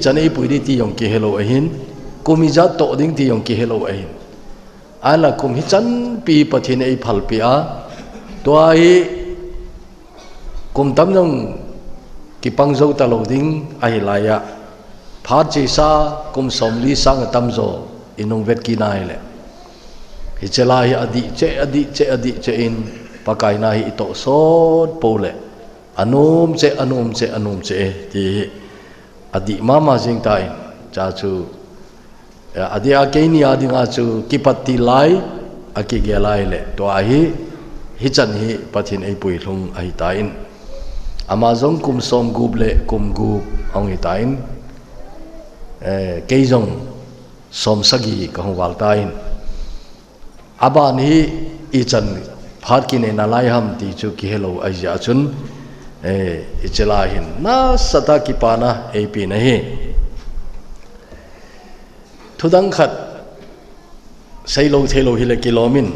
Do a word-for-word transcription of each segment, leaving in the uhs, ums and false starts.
chan eipui ding ti jong kihelou ahin, kum ijat toh ding ti jong kihelou ahin. Ahinla kum hichan pi Pathen eiphalpi a, tua hi kum tam jong kipang jou talou ding ahi laiya, phat chesa kum somli sang atam jo inung vet kit na hile, hiche la hi adih cheh, adih cheh, adih cheh in, Pakai na hi itoh sot pou le, anom cheh, anom cheh, anom cheh e, ti hi adih mama jing tan, cha chu, eh, adih a keini a dinga chu kipat til lai, akigel lai le, tua hi, hichan hi Pathen eipui lhung ahitan. Ama jong kum somgup le kum gup ahung hitan, eh, kei jong somsagi kahung val tan. Aban hi ichan phat kinei nalai ham ti chu kihelou ahi jeh chun, eh, hiche la hin nasatah a kipana eipe ahi. Thudang khat seilou theilou hile kilom in,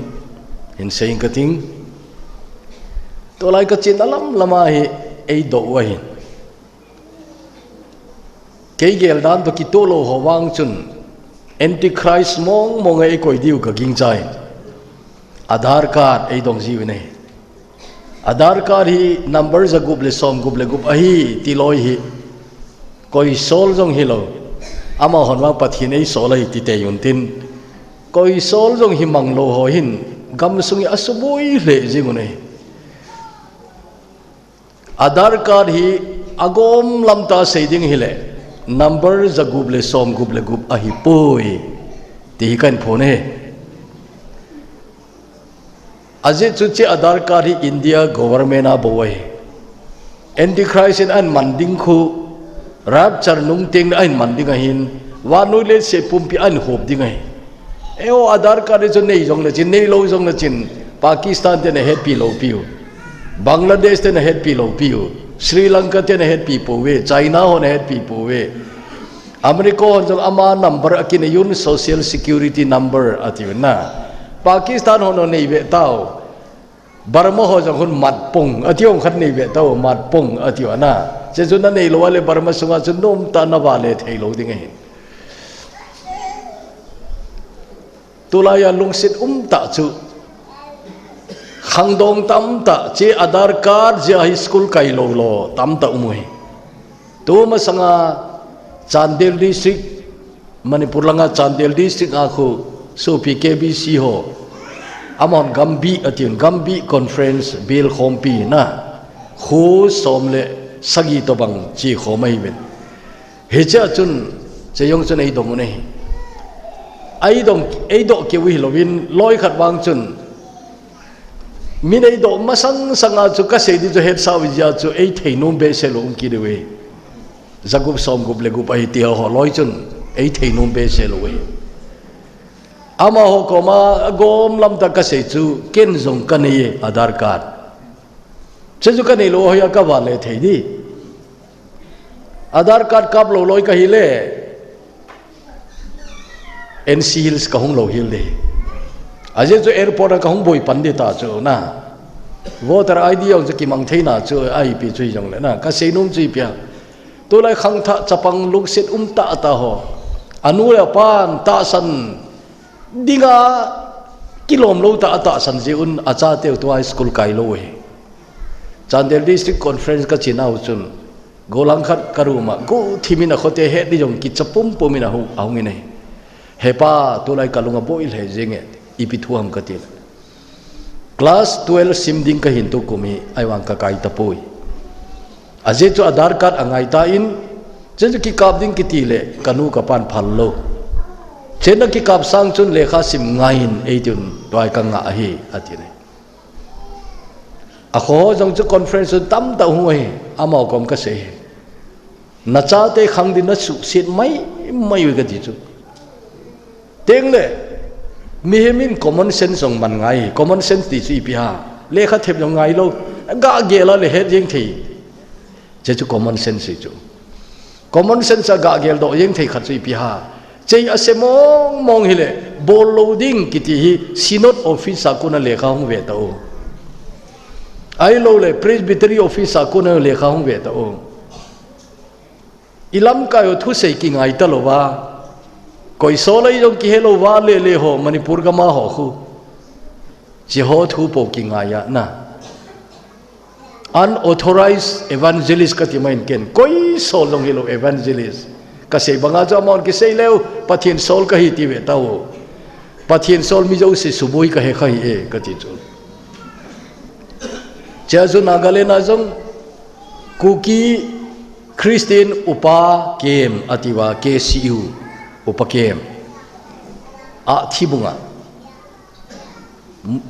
hin sei inge kating. Tulai kachenna lam lam a hi eidoh u ahin. Kei gel dan toh kitoh lou ho vang chun, Antichrist mong mong a eikoi diu kagingchan. Aadhaar card eidong jiu ahi. Aadhaar card hi number jagup le somgup le gup ahi ti loi hi, koi sol jong hilou, amahon vang Pathen eisol ahi ti tei un tin, koi sol jong himang lou ho hin gamsung hi asuboi lheh jing un ahi. Aadhaar card hi agom lam tah a sei ding hile, number jagup le somgup le gup ahipoi, ti hi kahin phon ahi. Ajeh chu hiche Aadhaar card hi India government a bou ahi. Antichrist in ahin man ding khu, rapture nung teng le ahin man ding ahin, vannoi leiset pumpi ahin hop ding ahi. Eiho Aadhaar card hi chu nei jong le chin, neilou jong le chin, Pakistan ten ahetpi lou piu, Bangladesh ten ahetpi lou piu, Sri Lanka ten ahetpi pouve, China hon ahetpi pouve. America hon jong ama number akinei un, Social Security number ati un na. Pakistan hon anei ve tau. Burma ho jong hun matpong ati u khat nei ve tau, matpong ati u ana. Hiche chu nanei lou a le Burma sunga chu nomtah a navale thei lou ding ahi. Tulai a lungset umtah chu, khangdong tamtah, hiche Aadhaar card jeh a hi school kai lou lou tamtah um u ahi. Tumasanga Chandel District, Manipur langa Chandel District a khu sopi K B C ho, amahon Gambih ati un, Gambih Conference belkhompi na, kho som le sagi tobang chekhom ahi uvin. Hiche a chun, hiche jong chun eidong u ahi. Eidong, eidoh keu hilou in, loi khat vang chun, min eidoh masang sanga chu kasei ding chu hetsah u jeh a chu eithei nom behseh lou um kit u ahi. Jagup somgup le gup ahi ti ho loi chun eithei nom behseh lou u ahi. Amaho koma agom lam tah a kasei chu ken jong kanei e Aadhaar card. Hiche chu kanei lou a hoiya kavale thei ding. Aadhaar card kap lou loi kahi le, N C Hills kahung lou hel ding. Ajeh chu airport a kahung boi pan ding ta chu na. Voter I D jong chu kimang thei na chu ahi pi chu hijong le na. Kasei nom chu ipi ham. Tulai khangthah chapang lungset umtah tah ho, anu le apan tahsan dinga kilom lou tah a tahsan jeh un achateu tua school kai lou u ahi. Chandel District Conference kache nau chun, gollhang khat ka room a, guhthim in akhote het ding jong kicha pumpum in ahung, ahung in ahi. He pa, tulai kalung aboi lheh jeng e, ipi thu ham kati le, class twelve sim ding kahin tukum hi, ahivang kakai tapoi. Ajeh chu Aadhaar card angai tan, hiche chu kikap ding kiti le, kanu kapan phal lou. Hiche nakikap sang chun lekha sim ngai in, eitin, tua hi kangah ahi, ati le. Akho jong chu conference tamtah hung u ahi, amaho kom kasei ahi. Nachate khang ding nasuhset mai mai u kati chu. Tengle, mihem in common sense jong man ngai, common sense ti chu ipi ham. Lekha them jong ngai lou, gah gel a le het jeng thei. Hiche chu common sense hi chu. Common sense a gah geldoh jeng thei khat chu ipi ham. Hiche ase mong mong hile, bol lou ding kiti hi Synod office a kona lekha hung ve tau. Ahilou le, Presbytery office a kona lekha hung ve tau. I lamkai ho thusei kingai talouva. Koi sol a i jong kihelou va lele ho, Manipur gam a ho khu. Chi ho thu po kingai a na. Unauthorized evangelist kati mai in ken. Koi sol jong hilou evangelist. Kasei banga chu amahon kisei leu, Pathen sol kahi ti ve tao. Pathen sol mi jouse suboi kahe kha hi e, kati chu. Chea chu Nagaland a jong Kuki Christian Upa Kem atiuva K C U Upa Kem. A thibunga.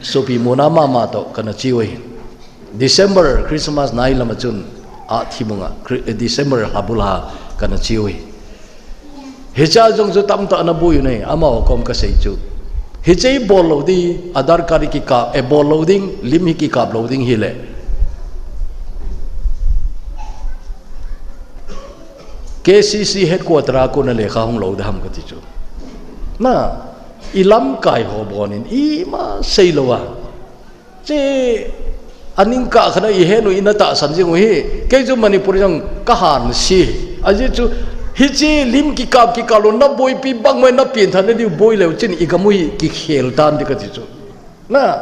Sopi muna mama toh kana che u ahi. December Christmas nai lama chun a thibunga Chri-, December habula kana che u ahi. Hicha jong chu tamtah ana boi u nei, amaho kom kasei chu. Hiche bol lou di, Aadhaar card kikap, e bol lou ding, lim hi kikap lou ding hile. K C C headquarter a kona lekha hung lou ding ham kati chu. Na, i lamkai ho bonin, ima sei lou a. Che, aning kah khat a i henu ina tahsan jing u hi, kei chu Manipur jong ka han si. Ajeh chu, hiche lim kikap kikap lou, na boipi bang mai na pengtha na diu boi leu chin i gam u hi kikhel tan di kati chu. Na,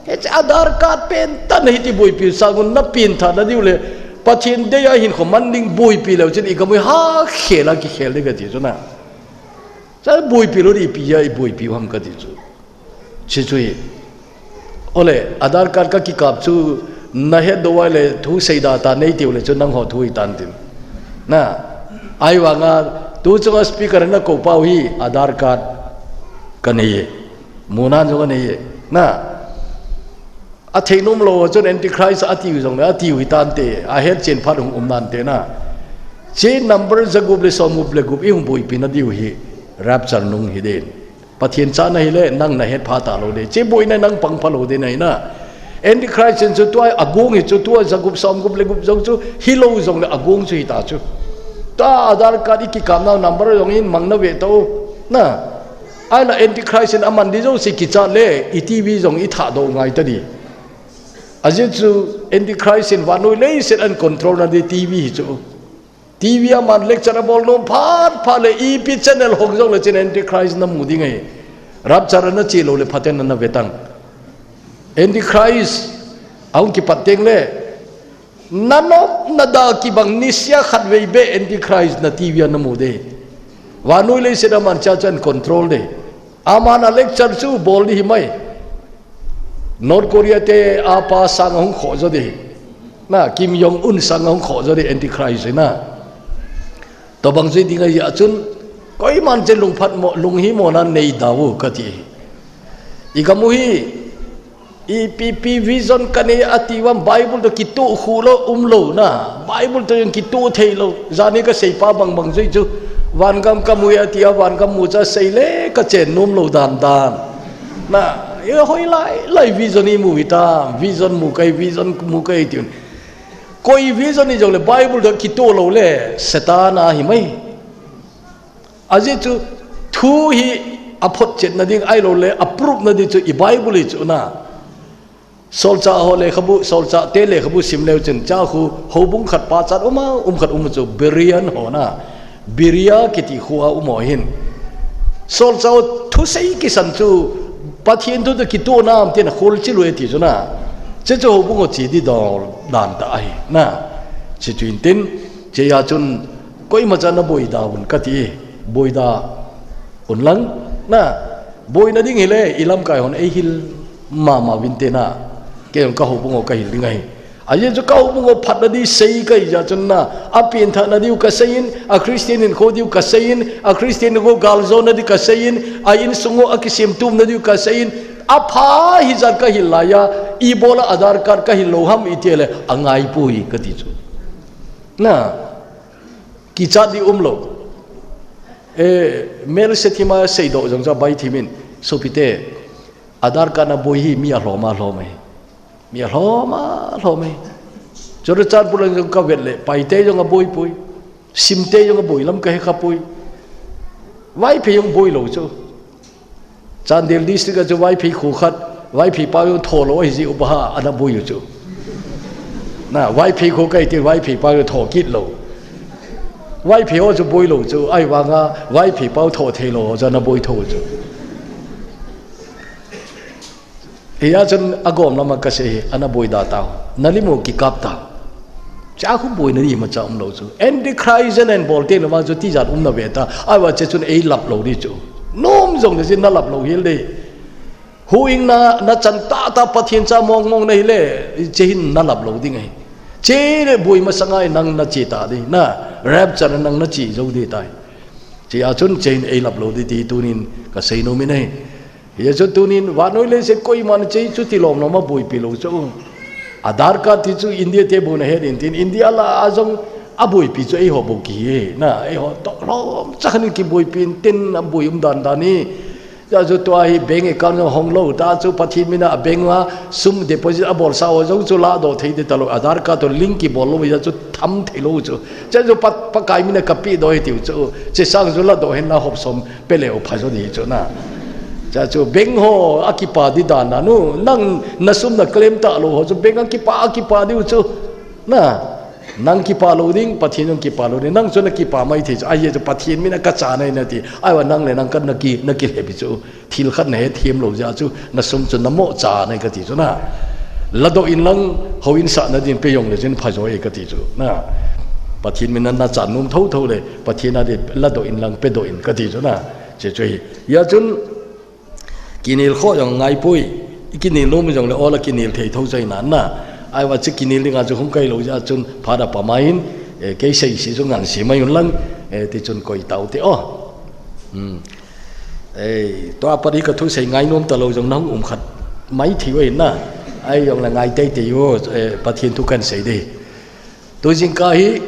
hiche Aadhaar card pen tan hiti boipi sangun na pengtha na diu le, Pathen dei a hinkho man ding boipi leu chin i gam u hi ha khel a kikhel di kati chu na. Cha boipi lou di pi a i boipi u ham kati chu. Chi chu hi. Ole, Aadhaar card ka kikap chu na het dou a le thu seida ta nei tiu le chu nangho thu hi tan tin. Na, ahivanga tu chunga speaker na kou pau hi Aadhaar card ka nei e. Munan jong ka nei e. Na, a thei nom lou chun Antichrist a tiu jong le, a tiu hi tante, a het chen phat hung um nante na. Che number jagup le somgup le gup i hung boipi na diu hi rapture nung hi din. Pathen chana hile, nang na het pha talou de. Che boina nang pang phalou de nai na. Antichrist in chu tua, a gong hi chu tua, jagup somgup le gup jong chu, hilou jong le a gong chu hita chu. Ta Aadhaar card i kikap nau number jong in mang na ve tao. Na. Ahinla Antichrist in aman di jouse kichat le, i T V jong i thah doh ngai ta di. Ajeh chu Antichrist in vannoi leiset ahin control na di T V hi chu. T V a man lecture a bol nom phat phat le ipi channel hong jong le chin Antichrist na mu ding ahi. Rapture na che lou le phaten na ve tang. Antichrist a hung kipat teng le, na nop na da kibang nisia khat vei be Antichrist na T V a na mu de. Vannoi leiset a man cha chan control de. Aman a lecture chu bol di hi mai. North Korea te a pa sang a hung kho jo di. Na, Kim Jong Un sang a hung kho jo di Antichrist na. Tobang jui ding ahi a chun, koiman che lungphat mo, lunghimo na nei dau kati. I gam u hi, ipi pi vision ka nei ati uvam Bible toh kitoh khu lou um lou na. Bible toh jong kitoh thei lou. Jani ka sei pa bang bang jui chu. Van gam ka mu e ati a van gam mu cha sei le ka chen nom lou dan dan. Na, i hoilai, lai vision i mu hi ta, vision mu kai, vision mu kai ti un. Koi vision i jong le Bible toh kitoh lou le, Satan a hi mai. Ajeh chu thu hi a photchetna ding ahilou le, a proof na ding chu i Bible hi chu na. Solchah ho lekhabu, solchah te lekhabu sim leu chun, cha khu, houbung khat pachat um a, um khat um chu, Berean ho na, Berea kiti khu a um ho hin. Solchah ho thusei kisan chu, Pathen thu toh kitoh nam tin a khol chi lou e ti chu na. Che chu houbung ho che di dol dan ta ahi na. Che chu in tin, che a chun, koima cha na boida un kati, boida un lang, na, boina ding hile, i lamkai hon ei hil mama vin te na, kei jong ka houbung ho ka hil ding ahi. Ajeh chu ka houbung ho phatna di sei ka hi jeh chun na, a pengthahna diu ka sei in, a Christian hinkho diu ka sei in, a Christian hinkho galjona di ka sei in, a insung ho a kisemtumna diu ka sei in, a pha hijat ka hil lai a, ibola Aadhaar card ka hil lou ham i ti le, a ngai poi kati chu. Na, kichat di um lou. E, mel se thima seidoh jong cha bai thimin, sopite, Aadhaar card na boi hi mi a lhom a lhom e. Mi a lhom a lhom e. Churachandpur lang jong ka vet le, Paite jong a boi poi. Simte jong a boi lam ka he kha poi. Vaiphei jong boi lou chu. Chandel district a chu Vaiphei kho khat, Vaiphei pa jong tho lou ahi jeh uva ana boi u chu. Na, Vaiphei kho ka hi ti Vaiphei pa jong tho kit lou. Vaiphei ho chu boi lou chu, ahivanga Vaiphei pau tho thei lou ho chu ana boi tho chu. Hia chun agom lama kasei hi, ana boi da tau. Nalim u kikap ta. Cha khu boina di macha um lou chu. Antichrist nen bol te lama chu tijat um na ve ta. Ahivang che chun ei lap lou di chu. Nom jong le chin na lap lou hel di. Huhhingna, na chan tahtah Pathen cha mong mong na hile, che hin na lap lou ding ahi. Che le boi masanga nang na che ta di, na rapture nang na che jou di tai. Che a chun che hin ei lap lou di ti tunin kasei nom in ahi. Hia chu tunin vannoi leiset koiman che chu tilom lom a boipi lou chu. Aadhaar card ti chu India te bou na het in tin India lah a jong aboipi chu eiho bou kihi e. Na, eiho toh lom cha khan kiboipi in tin aboi um dan dan hi. Cha chu tua hi bank account jong hong lou ta chu Pathen mina a bank a sum deposit abol sa ho jong chu ladoh thei di talou. Aadhaar card to link kibol lou hia chu tham thei lou chu. Cha chu pa, Pakai mina kapedoh hi tiu chu. Che sang chu ladoh hen na hop som pe leu pha jo di chu na. Cha chu bank ho akipa di dan na nu. Nang na sum na claim ta lou ho chu bank akipa, akipa diu chu. Na. Nang kipa lou ding, Pathen jong kipa lou ding. Nang chu na kipa mai thei chu. Ahia chu Pathen mina kacha nai na ti. Ahivang nang le nang ka na ki, na kilhep hi chu. Thil khat na hethem lou jeh chu, na sum chu na mo cha nai kati chu na. Ladoh in lang, houin sahna din pe jong le chin pha jo e kati chu na. Pathen mina na cha nom tho tho le, Pathen a di ladoh in lang, pedoh in kati chu na. Che chu hi. Hia chun, kinel khoh jong ngai poi. I kinel nom jong le, ola kinel thei tho chai na na. Ahivang che kinel dinga chu hung kai lou jeh chun, pha da pa mai in, eh, kei sei si chu ngan si mai un lang, eh, ti chun koi tau te o. Hmm. Ei, tua pat hi ka thusei ngai nom talou jong nahung um khat mai thei u ahi na. Ahi jong le ngai teitei u, eh, Pathen thu kan sei di. Tu jingkah hi,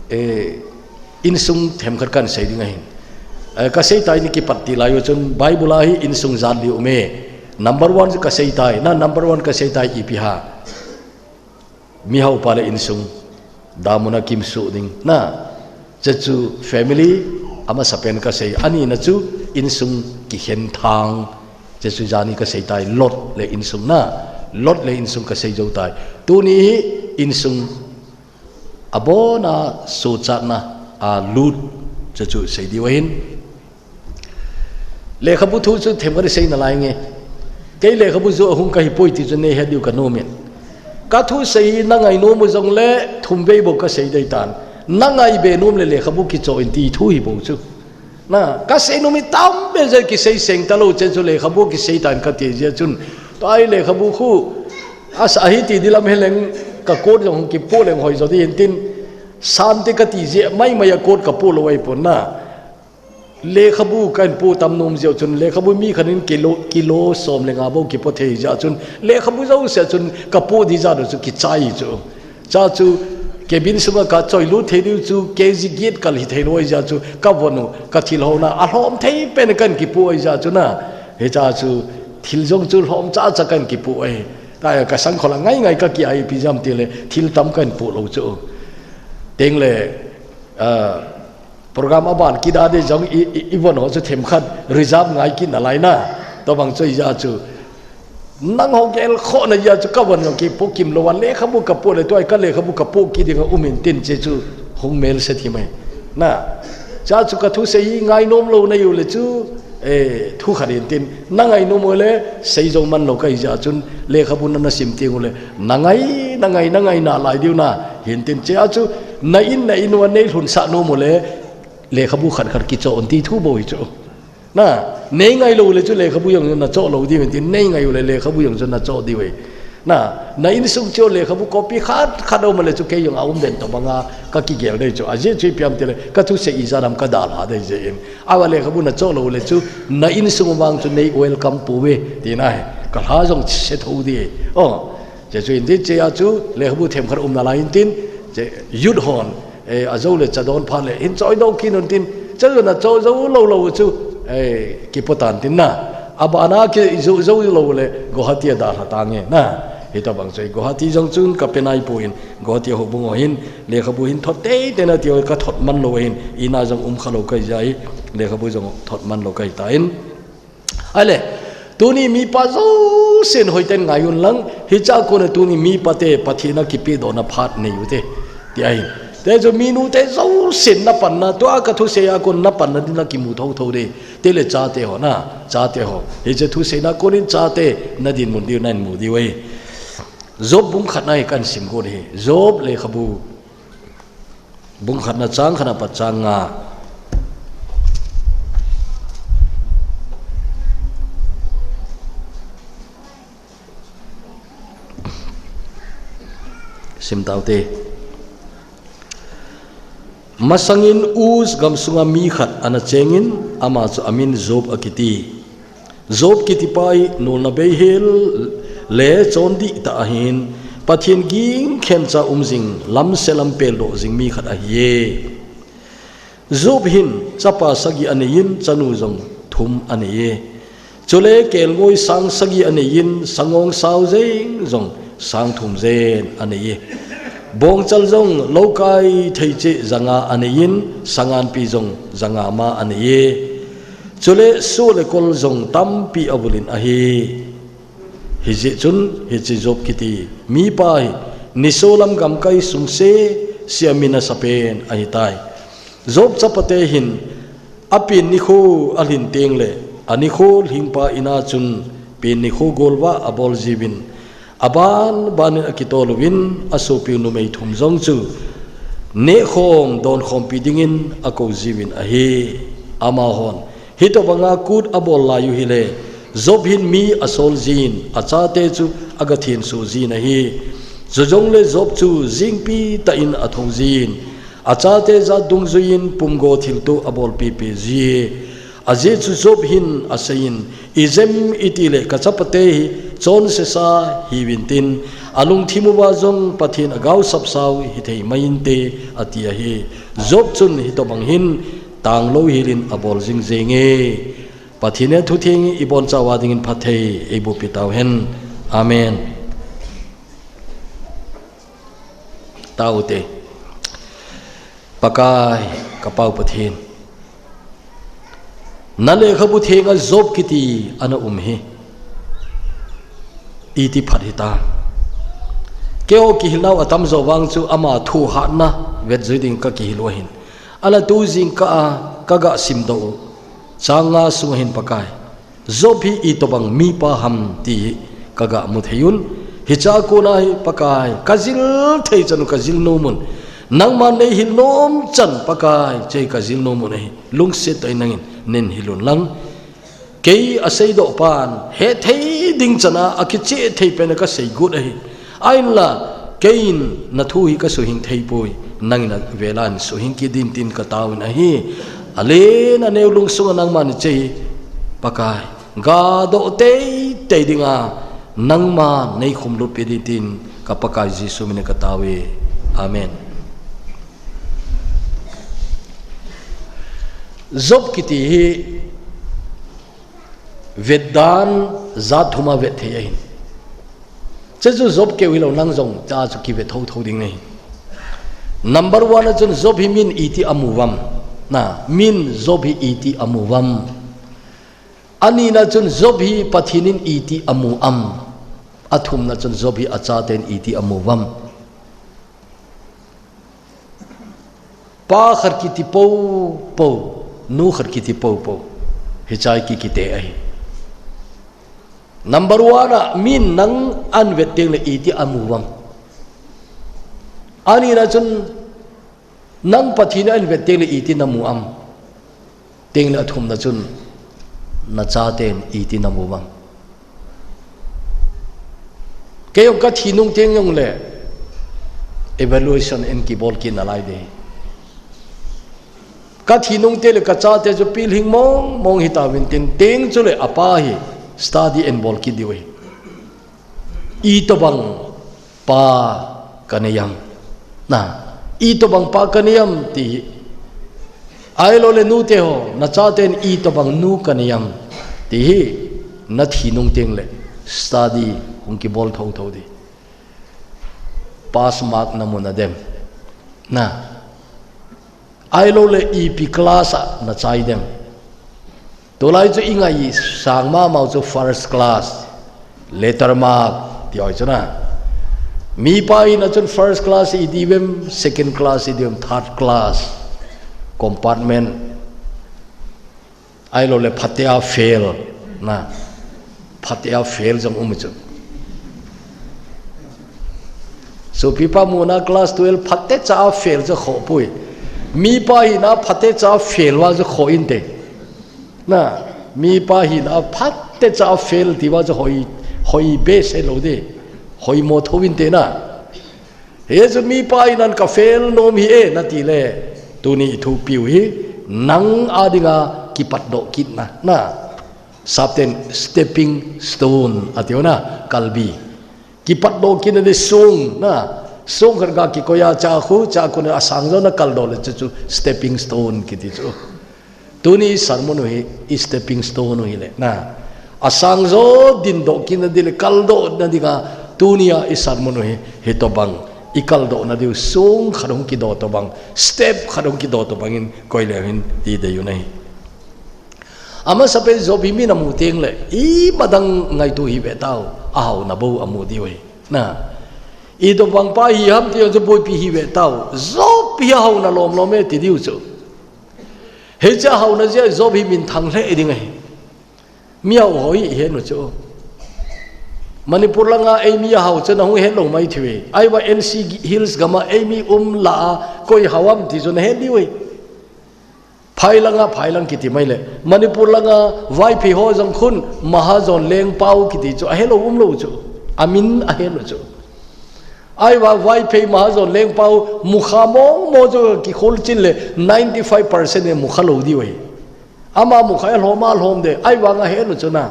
eh, insung themkhat kan sei ding ahin. Eh, ka sei tai ni kipat ti lai u chun Bible a hi insung jat li um e. Number one chu ka sei tai, na number one ka sei tai ipi ham. Mihaupa le insung, damuna kimsuh ding. Na, che chu family, amasapen ka sei. Anina chu insung kikhen thang. Che chu jani ka sei tai, Lot le insung na. Lot le insung ka sei jou tai. Tuni hi insung abona suhchatna, a lut, che chu sei diu ahin. Lekhabu thu chu themkhat i sei nalai nge. Kei lekhabu joh a hung kahi poi ti chu nei het diu ka nom in. Ka thusei na ngai nom u jong le thum vei bou ka sei dei tan. Na ngai be nom le lekhabu kichoh in ti thu hi bou chu. Na, ka sei nom hi tam be jeh kisei seng talou che chu lekhabu kisei tan ka ti jeh chun. Tua hi lekhabu khu, asa ahi ti di lam heleng ka quote jong hung kipoh leng hoi jo di hin tin. Sante ka ti jeh mai mai a quote ka poh lou ahi pon na. Lekhabu kan poh tam nom jeh chun, lekhabu mi khat in kilo, kilo som le nga bou kipoh thei jeh chun, lekhabu jouse chun ka poh di jat u chu kichai chu. Cha chu, cabin sunga ka choi lut thei diu chu, K G get kal hi thei lou ahi jeh chu, ka von u, ka thil houna, alhom thei pen kan kipoh ahi jeh chu na. Hicha chu, thil jong chu lhom cha cha kan kipoh ahi. Ka, ka sangkhol a ngai ngai ka ki ai pi jam ti le, thil tam kan poh lou chu. Teng le, ah, Program aban kida di jong i, i, i von ho chu themkhat reserve ngai kit nalai na. Tua bang chu ija chu. Nang ho gel khoh na ija chu ka von jong kipoh kim lou a lekhabu ka poh le tua ka lekhabu ka poh kit ding a um in tin che chu hung mel se thi mai. Na. Cha chu ka thusei ngai nom lou na u le chu, eh, thu khat in tin. Na ngai nom u le sei jong man lou ka ija chun lekhabu na na sim teng u le. Na ngai, na ngai, na ngai nalai diu na. Hin tin che a chu na in, na in u a nei lhun sah nom u le, lekhabu khat khat kichoh un ti thu bou hi chu. Na, nei ngai lou le chu lekhabu jong na choh lou diu hin tin, nei ngai u le lekhabu jong chu na choh diu hi. Na, na insung chu lekhabu copy khat khat um le chu kei jong a um den to banga ka kigel dei chu. Ajeh chu ipi ham ti le, ka thusei ija nam ka dalha dei jeh in. Awa lekhabu na choh lou le chu, na insung vang chu nei welcome pou ve, ti na hi. Ka lha jong se tho di. Oh, Che chu in tin che a chu lekhabu themkhat um nalai in tin, che youth hon, eh, ajo le cha don phat le hin choi do kit un tin, che chu na cho jo lou lou chu, eh, kipoh tan tin na. Abana kijo jo lou le Guwahati a dalha tange na. Hitabang chu Guwahati jong chun ka pe nai poi in Guwahati houbung ho hin lekhabu hin thot tei tei na ti ka thot man lou hin ina jong um kha lou ka ija hi lekhabu jong thot man lou ka hi ta in. Ahile, tuni mipa jousen hoiten ngai un lang, hicha kona tuni mipa te Pathen a kipedohna phat nei u te, ti ahi. Te chu minu te jousen na panna, tua ka thusei a kon na panna ding la kimu thotho ding. Te le chate ho na, chate ho. Hiche thusei na konin chate na dinmun diu na in mu diu ahi. Job bung khatna hi kan sim got hi. Job lekhabu bung khatna chang khatna pat chang nga. Sim taute. Masangin Uz gamsunga mi khat ana chengin, ama chu amin Job akiti. Job kitipa hi nolna beihel le chondih tah ahin, Pathen ging khencha um jing, lamse lam peldoh jing mi khat ahiye. Job hin chapa sagi aneiyin, chanu jong thum aneiye. Chule kelngoi sang sagi aneiyin, sangongsao jeng jong sang thum jen aneiye. Bongchal jong loukai thei cheh janga aneiyin, sanganpi jong janga ma aneiye. Chule soh le kol jong tampi avulin ahi. Hijeh chun hiche Job kiti mipa hi nisolam gamkai sungse sea mi nasapen ahitai. Job chapate hin apen nikho alhin tengle, anikho lhingpa ina chun pen nikho golvah abol jiuvin, aban banin akitol uvin, asopiu numei thum jong chu nehkhom donkhompi dingin akou jiuvin ahi. Amahon hitobanga kut abol lai u hile, Job hin mi asol jin, achate chu agathenso jin ahi. Chujongle Job chu jingpi tah in athou jin, achate jat dungjuiyin pumgo thilto abolpipi ji. Ajeh chu Job hin aseiyin, ijem itile kachapate hi chonsesa hiuvin tin, alungthim uva jong Pathen agaosapsau hithei mai inte, ati ahi. Job chun hitobang hin tanglou helin abol jingjenge. Pathen in athutheng ibonchauva dingin phatthei eibohpi tauhen. Amen. Taute. Pakai, kapau Pathen, nalekhabu thenga Job kiti ana um hi iti phat hitam. Keiho kihilnau atamjo vang chu ama thohhatna vetjui ding kakihil u ahin, ana tu jingkah a kaga simdoh u chang nga sunga hin Pakai, Job hi itobang mipa ham ti hi kagamu thei un. Hichea kona hi Pakai, kajil thei chan u kajil nomun, nangman neihil nom chan Pakai, hiche kajil nomun ahi. Lungset tah in nangin neinhil un lang. Kei aseidoh pan hethei ding chana akicheh thei pena kasei got ahi. Ahinla, keiin nathu hi kasuhhing theipoi, nangin avela suhhing kit ding tin kataovin ahi. Alen aneo lungsunga nangman hiche hi Pakai, gadoh teitei dinga nangman neikhumlutpi ding tin ka Pakai Jesu minin kataove. Amen. Job kiti hi vetdan jat thuma vet thei ahin. Hiche chu Job keu hilou nang jong cha chu kivet thotho ding ahi. Number one a chun Job hi min iti amu uvam? Na, min Job hi iti amu uvam? Anina chun Job hi Pathen in iti amu am? Athumna chun Job hi achaten iti amu uvam? Pa khat kiti poupou, nu khat kiti poupou, hichea kikite ahi. Number one a min nang ahin vet tengle iti amu uvam? Anina chun nang Pathen in ahin vet tengle iti namu am? Tengle athumna chun nachaten iti namu uvam? Kei jong kathi nung teng jongle evaluation in kibol kit nalai ding. Kathi nung tengle kachate chu pilhing mong mong hitauvin tin, teng chule apa hi study in bol kit diu ahi. Itobang pa kanei am? Na, itobang pa kanei am ti hi. Ahiloule nute ho, nachaten itobang nu kanei am ti hi, nathi nung tengle study hung kibol thotho ding. Pass mark namu nadem? Na, ahiloule ipi class a nachai dem? Tulai chu ingaisang mamau chu first class, letter mark ti ahi chu na. Mipa hina chun first class idiuvem, second class idiuvem, third class compartment. Ahilouleh phatea fail na. Phatea fail jong um chu. Sopipa muna class twelve phatecha a fail chu khohpoi. Mipa hina phatecha a fail vang chu khoh inte. Na, mipa hina phatecha a fail ti vang chu hoi, hoi behseh lou de. Hoimo thou inte na. Hichu mipa hinan ka fail nom hi e nati le, tuni ithupiu hi, nang a dinga kipatdoh kitna, na. Sapten stepping stone atiu na, kalbi. Kipatdoh kitna di song, na. Song khat ga kikoiya chakhu, chakhu na asang jo na kaldoh le chu chu stepping stone kiti chu. Tuni i sermon u hi, i stepping stone u hile, na. Asang jo dindoh kitna di le, kaldohna dinga, tunia i sermon u hi, hitobang, i kaldohna diu song khat hung kidoh tobang, step khat hung kidoh tobangin, koileu hin, ti deiu nahi. Amasapen Job hi min amu teng le, imadang ngaitu hi ve tau, ahaona bou amu diu hi, na. Itobang pa hi ham ti chu boipi hi ve tau, Job hi ahaona lomlom e ti diu chu. Hiche ahaona jeh a Job hi minthang lheh ding ahi. Mi ahao ho hi ihet u chu. Manipur langa eimi ahao chu nahung het lou mai thei. Ahivang N C Hills gama eimi um lah a koi hao ham ti chu nahet diu ahi. Phai langa, phai lang kiti mai le. Manipur langa Vaiphei ho jong khun Mahajon Lengpao kiti chu ahelou umlou chu. Amin ahet u chu. Ahivang Vaiphei Mahajon Lengpao mukha mong mong chu kikhol chin le ninety five percent in mukha lou diu ahi. Ama mukha alhom alhom de, ahivang ahet u chu na.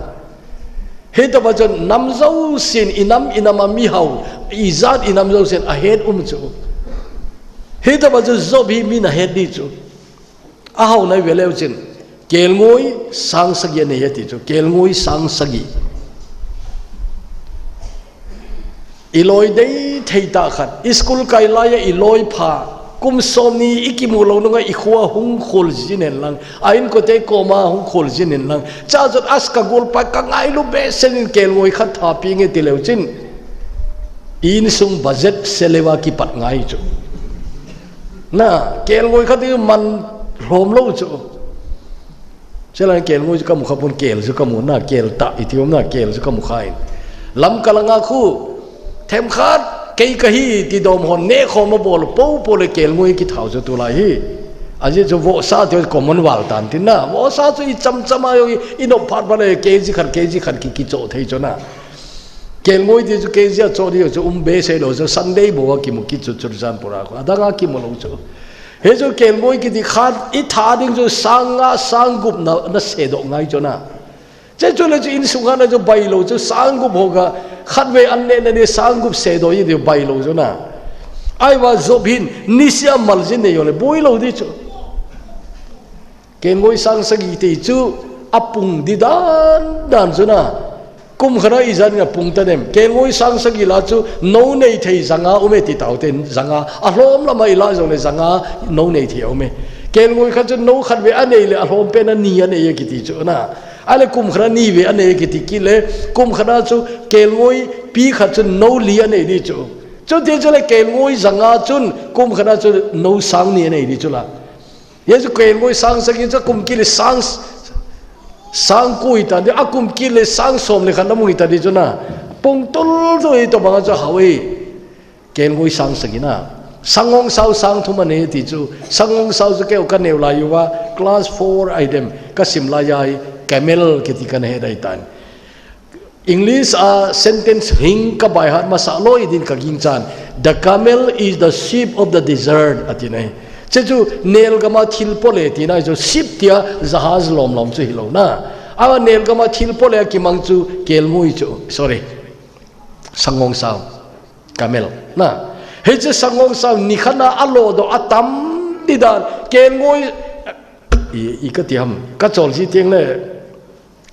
Hitobang chun nam jousen inam inam a mi hao, ijat inam jousen ahet um chu. Hitobang chun Job hi min ahet di chu. Ahaona i ve leu chun, kelngoi sang sagi anei e ti chu, kelngoi sang sagi. I loi dei thei tah khat, i school kai lai a i loi pha, kum som ni i kimu lou nunga i kho a hung khol jin hen lang, a inkote koma hung khol jin hen lang. Chachot as ka golpa ka ngailu behseh in kelngoi khat tha peh inge ti leu chun, i insung budget se leu a kipat ngai chu. Na, kelngoi khat i man lhom lou chu. Chule kelngoi chu ka mu kha pon, kel chu ka mu na, kel tah i ti um na, kel chu ka mu kha in. Lamka langa khu, themkhat, kei ka hi ti dom hon neh khom a bol, po po le kelngoi kithao chu tulai hi. Ajeh chu vohsa ti common val tan tin na, vohsa chu i cham cham a jong i, i nop phat phat le K G khat, K G khat ki, kichoh thei chu na. Kelngoi ti chu K G a choh di chu um behseh lou chu Sunday bou a kimu kit chu Churachandpur a khu. Adang a kimu lou chu. Hichu kelngoi kiti khat i tha ding chu sang nga sang gup na, na sedoh ngai chu na. Che chu le chu insung khat na chu bailou chu sang gup ho kha khatvei an neh na ni sang gup sedoh i di bailou chu na. Ahivang Job hin niseh a mal jin nei jong le boi lou di chu. Kelngoi sang sagi ti chu apung di dan dan chu na. Kum khat a ijat in apung ta dem. Kelngoi sang sagi lah chu nou nei thei ja nga um e ti tau ten, ja nga. Alhom lam a i lah jong le ja nga nou nei thei a um e. Kelngoi khat chu nou khatvei anei le alhom pen a ni anei e kiti chu na. Ahile kum khat a nivei anei e kiti kit le, kum khat a chu kelngoi pi khat chu nou li anei di chu. Chuti chu le kelngoi ja nga chun kum khat a chu nou sang ni anei di chu la. Hichu kelngoi sang sagi chu kum kit le sang, sang ko hita di, a kum kit le sang som le khat na mu hita di chu na. Pung tul tul hitobang a chu hao e. Kelngoi sang sagi na. Sangongsao sang thum anei ti chu. Sangongsao chu keu ka neo lai uva, class four a hi dem, ka sim lai a hi, camel kiti ka na he dai tan. English a sentence hing ka by heart masa loi din ka ging chan. The camel is the sheep of the desert, ati nai. Che chu nelgam a thil po le ti nai chu sheep tia jahaj lom lom chu hilou na. A nelgam a thil po le a kimang chu kelngoi chu. Sorry. Sangongsao. Camel. Na. Hiche sangongsao nikhat na a lodoh a tam di dan. Kelngoi. I, i ka ti ham. Ka chol ji teng le.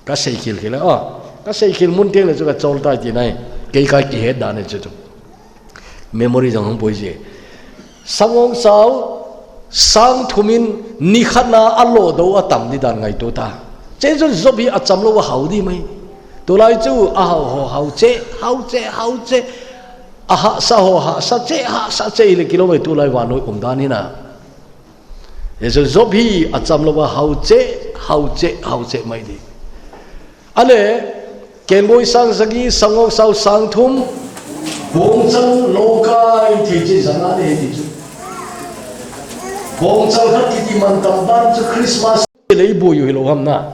Ka seikhel khel, a, ka seikhel mun teng le chu ka chol tai ti nai. Kei ka kihet dan e chu chu. Memory jong hung boi je. Sangongsao, sang thum in nikhat na a lodoh a tam di dan ngaito ta. Che chu Job hi acham lou a hao di mai. Tulai chu a hao ho hao che, hao che, hao che. Ahahsa ho, hahsa cheh, hahsa cheh le kilom e tulai vannoi umdan hi na. Hichu Job hi achamlou a hao cheh, hao cheh, hao cheh mai di. Ale, Kelngoi sang sagi, Sangok sao sang thum, bongchal loukai thei cheh janga le ti chu. Bongchal khat kiti mantam ban chu Christmas le iboi u hilou ham na.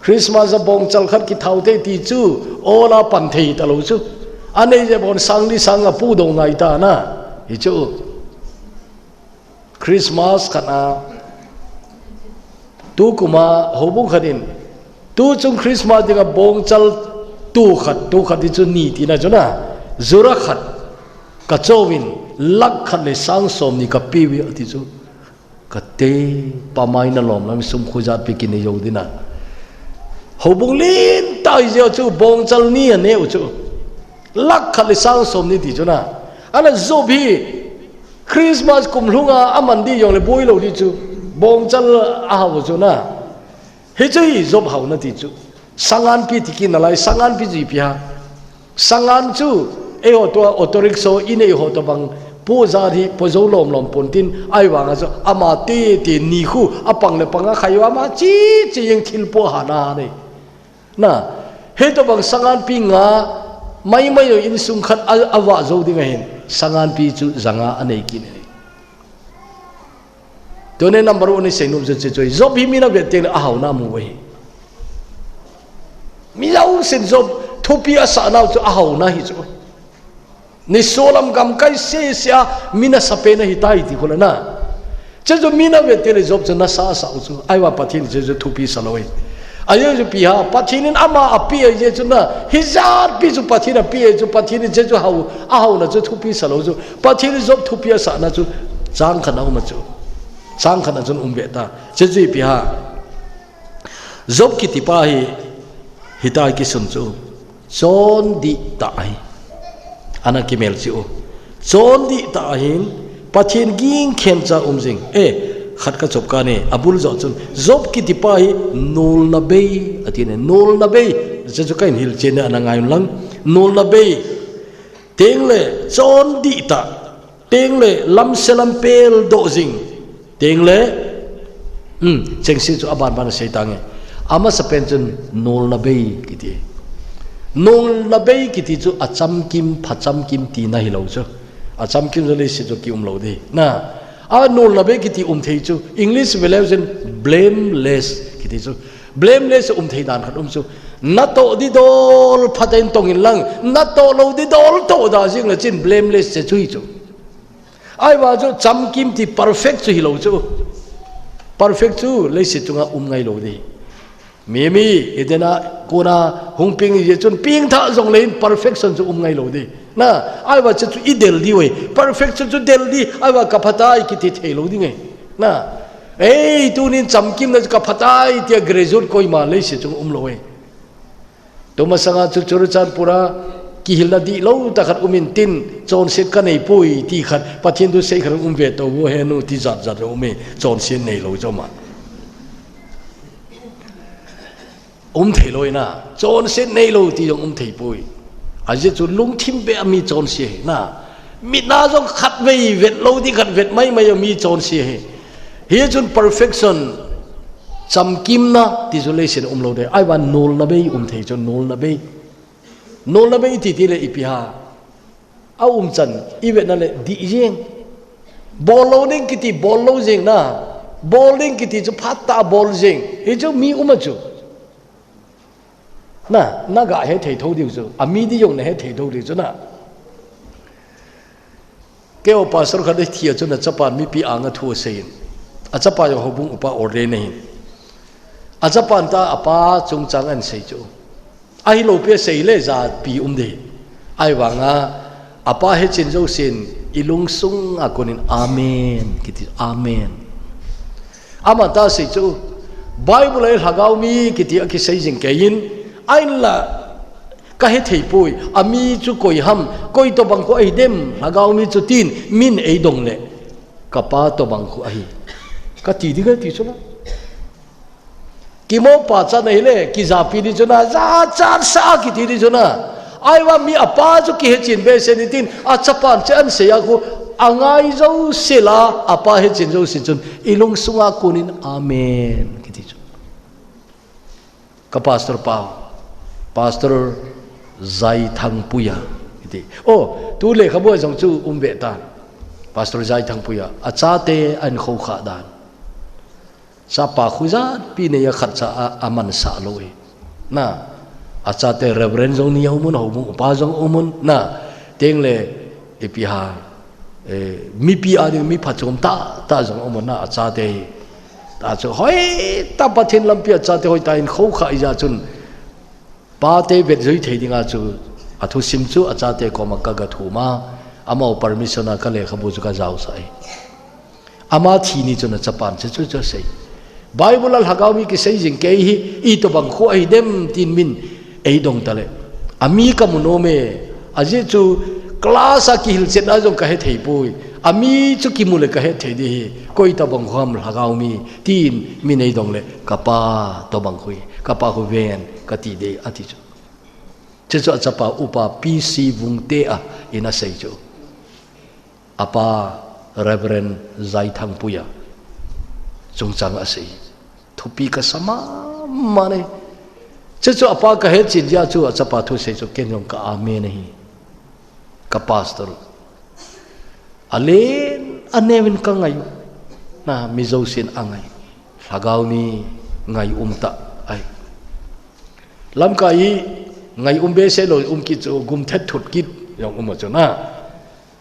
Christmas a bongchal khat kithao thei ti chu, ola pan thei talou chu. Anei jeh bon sang li sang a pu do ngai ta na. Hichu. Christmas khat a, tu kum a houbung khat in, tu chung Christmas dinga bongchal tu khat, tu khat ti chu ni tina chu na, jura khat, kachouvin, lakh khat le sang som ni kapeuve ati chu. Kate, pamai na lom lam sum khu jat pi kinei jou dina. Houbung lentah jeh chu bongchal ni anei u chu. Lakh khat le sang som ni ti chu na. Ala Job hi Christmas kum lhunga aman di jongle boi lou di chu. Bongchal ahao chu na. Hichu hi Job haona ti chu. Sanganpi ti kit nalai, sanganpi chu ipi ham. Sangan chu, eiho tua auto rickshaw inei ho tobang, po jat hi, po jou lom lom pon tin, ahivanga chu, ama tete nikho, apang le panga khai u ama, chi, chi jeng thil po hana nei. Na, hitobang sanganpi nga, mai mai jong insung khat a, avah jou ding ahin, sanganpi chu janga anei kit e. Tuni number one ni seinom chu chu chu. Job hi min avet teng le ahaona amu u ahi. Mi jousen Job thupi asah nau chu ahaona hi chu. Nisolam gamkai sese a min asa pen ahi tai ti khu le na. Chu chu min avet teng le Job chu nasa asa u chu. Ahivang Pathen chu chu thupi sa lou ahi. Ajeh chu ipi ham, Pathen in ama apeh ahi jeh chu na, hijat pi chu Pathen apeh ahi chu, Pathen in chu chu hao, ahaona chu thupi sa lou chu. Pathen in Job thupi asahna chu, chang khat a um a chu. Chang khat a chun um ve ta. Chu chu ipi ham. Job kiti pa hi, hitia kisun chu. Chondih tah ahi. Ana kimel cheh u. Chondih tah ahin, Pathen ging khencha um jing. Eh, khat ka chop kha e, abul joh chun. Job kiti pa hi nolna bei, ati e, nolna bei. Chu chu kahin hilchen e ana ngai un lang. Nolna bei. Teng le chondih tah. Teng le lamse lampel doh jing. Teng le, um, chengse chu aban ban asei tange. Amasa pen chun nolna bei kiti. Nolna bei kiti chu achamkim, phachamkim tina hilou chu. Achamkim chu leiset chu kium lou ding. Na, a nolna bei kiti um thei chu. English veleu chun blameless kiti chu. Blameless um thei dan khat um chu. Natoh di dol phatah in tong in lang. Natoh lou di dol toh da jing le chun blameless chu chu hi chu. Ahivang chu chamkim ti perfect chu hilou chu. Perfect chu leiset chunga um ngai lou ding. Mi, mi, Eden a kona hung peng jeh chun pengthah jongle hin perfection chu um ngai lou ding. Na, ahivang chu chu idel diu ahi. Perfect chu chu del ding, ahivang kaphatai kiti thei lou ding ahi. Na, ei, tunin chamkimna chu kaphatai tia graduate koima leiset chunga um lou ahi. Tumasanga chu Churachandpur a kihilna dihlou tah khat um in tin, chonset kanei poi ti khat, Pathen thusei khat um ve tou vo he nu ti jat jat um e, chonset neilou chu ama. Um thei lou ina, chonset neilou ti jong um thei poi. Ajeh chu lungthim beh a mi chonse ahi na. Mit a jong khatvei vet lou ding khat vet mai mai a mi chonse ahi. Hichun perfection, chamkimna ti chu leiset a um lou ding. Ahivang nolna bei um thei chu nolna bei. Nolna bei iti ti le ipi ham. A um chan, i vetna le dih jeng. Bol lou ding kiti, bol lou jeng na. Bol ding kiti chu phatah a bol jeng. Hichu mi um a chu. Na, na ga hethei thou diu chu. A mi di jong na hethei thou diu chu na. Keiho pastor khat athi a chun achapan mipi anga thu asei in. Achapa jong houbung upa ordain ahin. Achapan ta apa chungchang ahin sei chu. Ahilou pi asei le japi um ding. Ahivanga apa hechen jousen i lungsung a konin amen kiti amen. Ama ta sei chu, Bible a lhagao mi kiti a kisei jing kei in, ahinla ka hethei poi, a mi chu koi ham, koi tobang khu ahi dem, lhagao mi chu tin, min ei dong le, ka pa tobang khu ahi. Ka ti ding ahi ti chu na. Kimo pachat na hile, kijapi di chu na, jachat sa kiti di chu na. Ahivang mi apa chu kihechen behseh in tin, achapan chu ahin seiya khu, angai jouse la, apa hechen jouse chun, ilungsunga konin, Amen, kiti chu. Ka pastor pa, Pastor Zaithangpuia, kiti. Oh, tu lekhabu a jong chu um ve ta. Pastor Zaithangpuia, achate ahin khoukhah dan. Chapa khu ijat pi neiya khatcha a, amansah lou e. Na, achate Reverend jong ni aumun, houbung upa jong aumun, na, tengle, ipi ham, eh, mipi a ding mi phachom tah, tah jong aumun na, achate hi. Tachu hoitah Pathen lampi a achate hoitah in khoukhah ija chun, Pate vetjui thei dinga chu, athusim chu achate koma kaga thum a, amau permission a ka lekhabu chu kajaosah e. Ama thi ni chun achapan chu chu chu asei. Bible a lhagao mi kisei jing kei hi, itobang khu ahi dem tin min eidong tale. Ami kamu nom e, ajeh chu class a kihilchetna jong kahethei poi. Ami chu kimu le kahethei ding ahi, koi tobang khu ham lhagao mi, tin min eidong le, kapa tobang khu hi. Kapa khu ven kati ding ati chu. Chuchu achapa upa P C Vungte a in asei chu. Apa Reverend Zaithangpuia chungchang asei. Thupi kasa mama e. Chuchu apa kahechen jeh a chu achapa thusei chu ken jong ka amen ahi. Ka pastor. Alen, aneuvin kangai u. Na, mi jousen angai. Lhagao mi ngai um tah ahi. Lamkai hi ngai um behseh lou um kit chu gum thet thut kit jong um a chu na.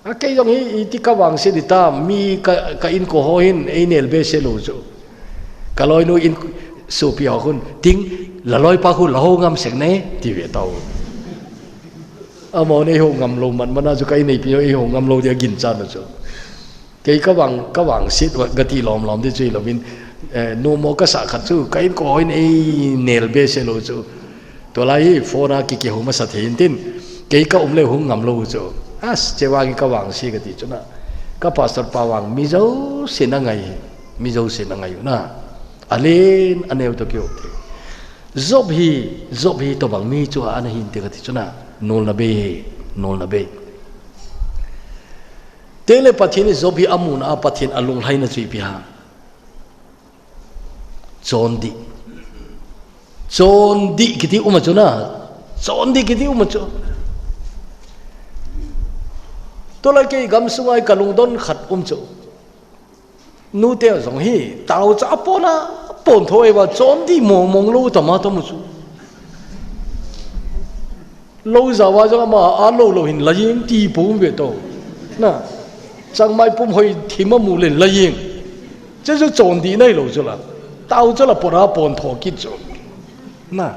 A kei jong hi iti kavangse ding tam, mi ka, ka inko ho hin einel behseh lou chu. Ka loinu in sopi ho khun, ting, la loipa khu la hou ngam sek ne, ti ve tau. Amaho nei hou ngam lou man, mana chu ka inneipi ho ei hou ngam lou dia ginchat na chu. Kei kavang, kavangse, gati lom lom di chu hilouvin, eh, numo kasah khat chu, ka inko ho hin einel behseh lou chu. Tulai hi phone a ki, kihou masa thei in tin, kei ka um le hung ngam lou chu. As, chevang hi kavangse kati chu na. Ka pastor pa vang mi jousen angai hi, mi jousen angai u na. Alen, aneu toh kihou thei. Job hi, Job hi tobang mi chu ana hin te kati chu na, nolna bei hi, nolna bei. Tengle Pathen in Job hi amuna a Pathen alunglhaina chu ipi ham. Chondih. Chondih kiti um a chu na. Chondih kiti um a chu. Tulai kei gamsunga hi kalungdon khat um chu. Nute jong hi, tao cha pona, pon tho e va, chondih mong mong lou tama tamu chu. Lou jao va jong ama, alou lou hin la jeng ti pum ve to. Na, changmai pum hoi thim amu len la jeng. Chuchu chondih nahi lou chu la. Tao chu la pona pon tho kit chu. Na.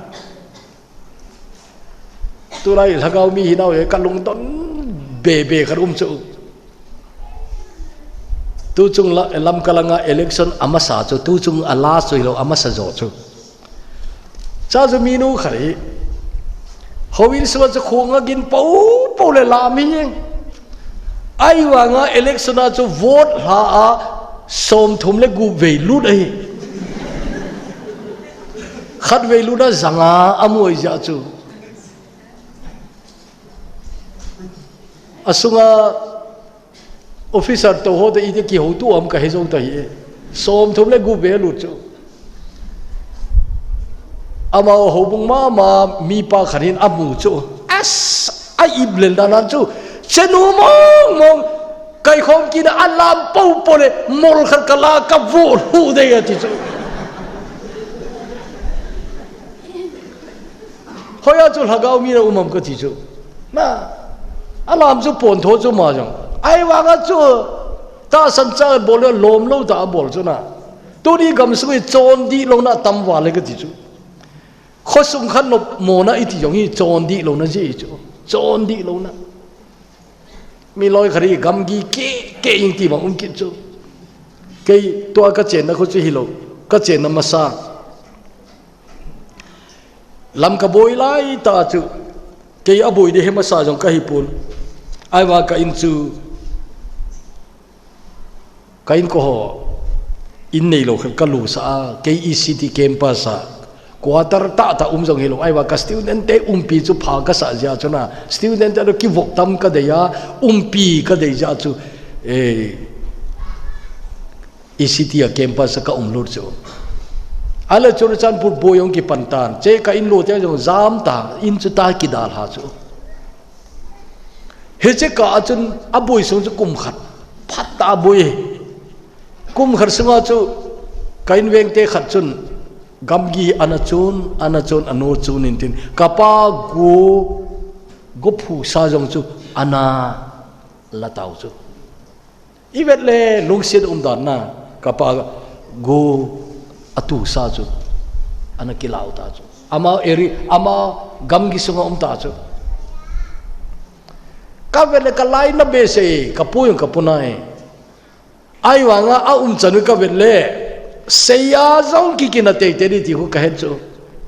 Tulai lhagao mi hinau e kalungdon bebe khat um chu. Tuchung la, Lamka langa election amasa chu, tuchung a last chu hilou amasa jo chu. Cha chu minu khat hi. Houin sunga chu khonga gin po po le lam hi. Ahivanga election a chu vote lha a somthum le gup vei lut ahi. Khat vei lut a janga amu ahi jeh chu. Asunga officer to ho te iti kihou tu am kahe jou ta hi e. Somthum le gup vei lut chu. Ama houbung mama mipa khat hin amu chu. As, a ip lel dan chu. Chenu mong mong. Kai khom kit a alam po po le mol khat kala ka vo hu de ati chu. Hoiya chu lhagao mi na um am kati chu. Na, alam chu pon tho chu ma jong. Ahivanga chu, tahsan cha bol le lom lou ta bol chu na. Tuni gamsung hi chondih louna tam val e kati chu. Khosung khat nopmo na iti jong hi chondih louna jeh chu. Chondih louna. Mi loi khat hi gamgi keh keh ing ti bang um kit chu. Kei tua ka chenna khu chu hilou. Ka chenna masa. Lam ka boi lai ta chu, kei a boi ding he masa jong ka hi pon. Ahivang ka in chu, ka inko ho, in neilou khat ka lusah a, kei E C T campus a, Quarter tah tah um jong hilou, ahivang ka student te umpi chu pha kasah jeh a chu na, student te a kivop tam kadei a, umpi kadei jeh a chu, eh, E C T a campus a ka um lut chu. Ahile Churachandpur boi jong kipan tan, che ka in lo te jong jam tan, in chu ta kidalha chu. Hiche kah a chun aboi sung chu kum khat, phat tah a boi. Kum khat sunga chu ka inveng te khat chun gamgi ana chun, ana chun, ana chun in tin, ka pa go, go phusa jong chu ana la tau chu. I vet le lungset um dan na, ka pa go atusa chu ana kilau ta chu. Ama area, ama gamgi sunga um ta chu. Ka vet le ka lainat behseh, ka pu jong ka pu nai. Ahivanga a um chan u ka vet le, seiya jong kikina teitei di ti khu ka het chu.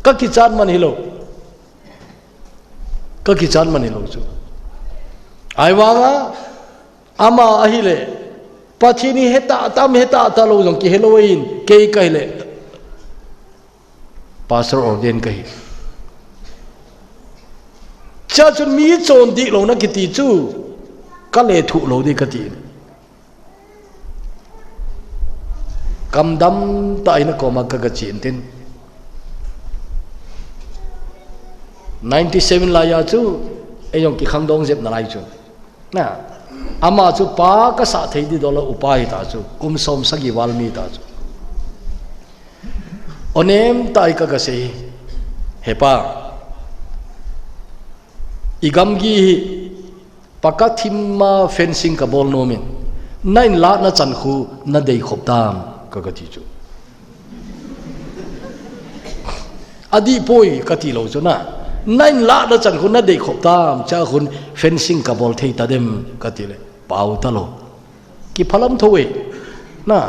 Ka kichat man hilou. Ka kichat man hilou chu. Ahivanga, ama ahile, Pathen hi hetah tam, hetah talou jong kihelou in, kei ka hile, Pastor ordain kahi. Chua chun mi chondih louna kiti chu, ka lethuh lou di kati. Kamdam tah in a koma ka, ka chen tin. Ninety seven laiya chu, ei jong kikhangdong jep nalai chu. Na, ama chu pa kasah thei di dola upa hita chu, kum som sagi val mi ta chu. Onem tah in ka, ka sei, "He pa, i gamgi hi paka thim a fencing ka bol nom in, na in latna chan khu na dei khop tam," ka, ka ti chu. "Adih poi," ka ti lou chu na. "Na in latna chan khu na dei khop tam, chua khun fencing ka bol thei ta dem," ka ti le, pau talou. Kiphalam tho e. Na,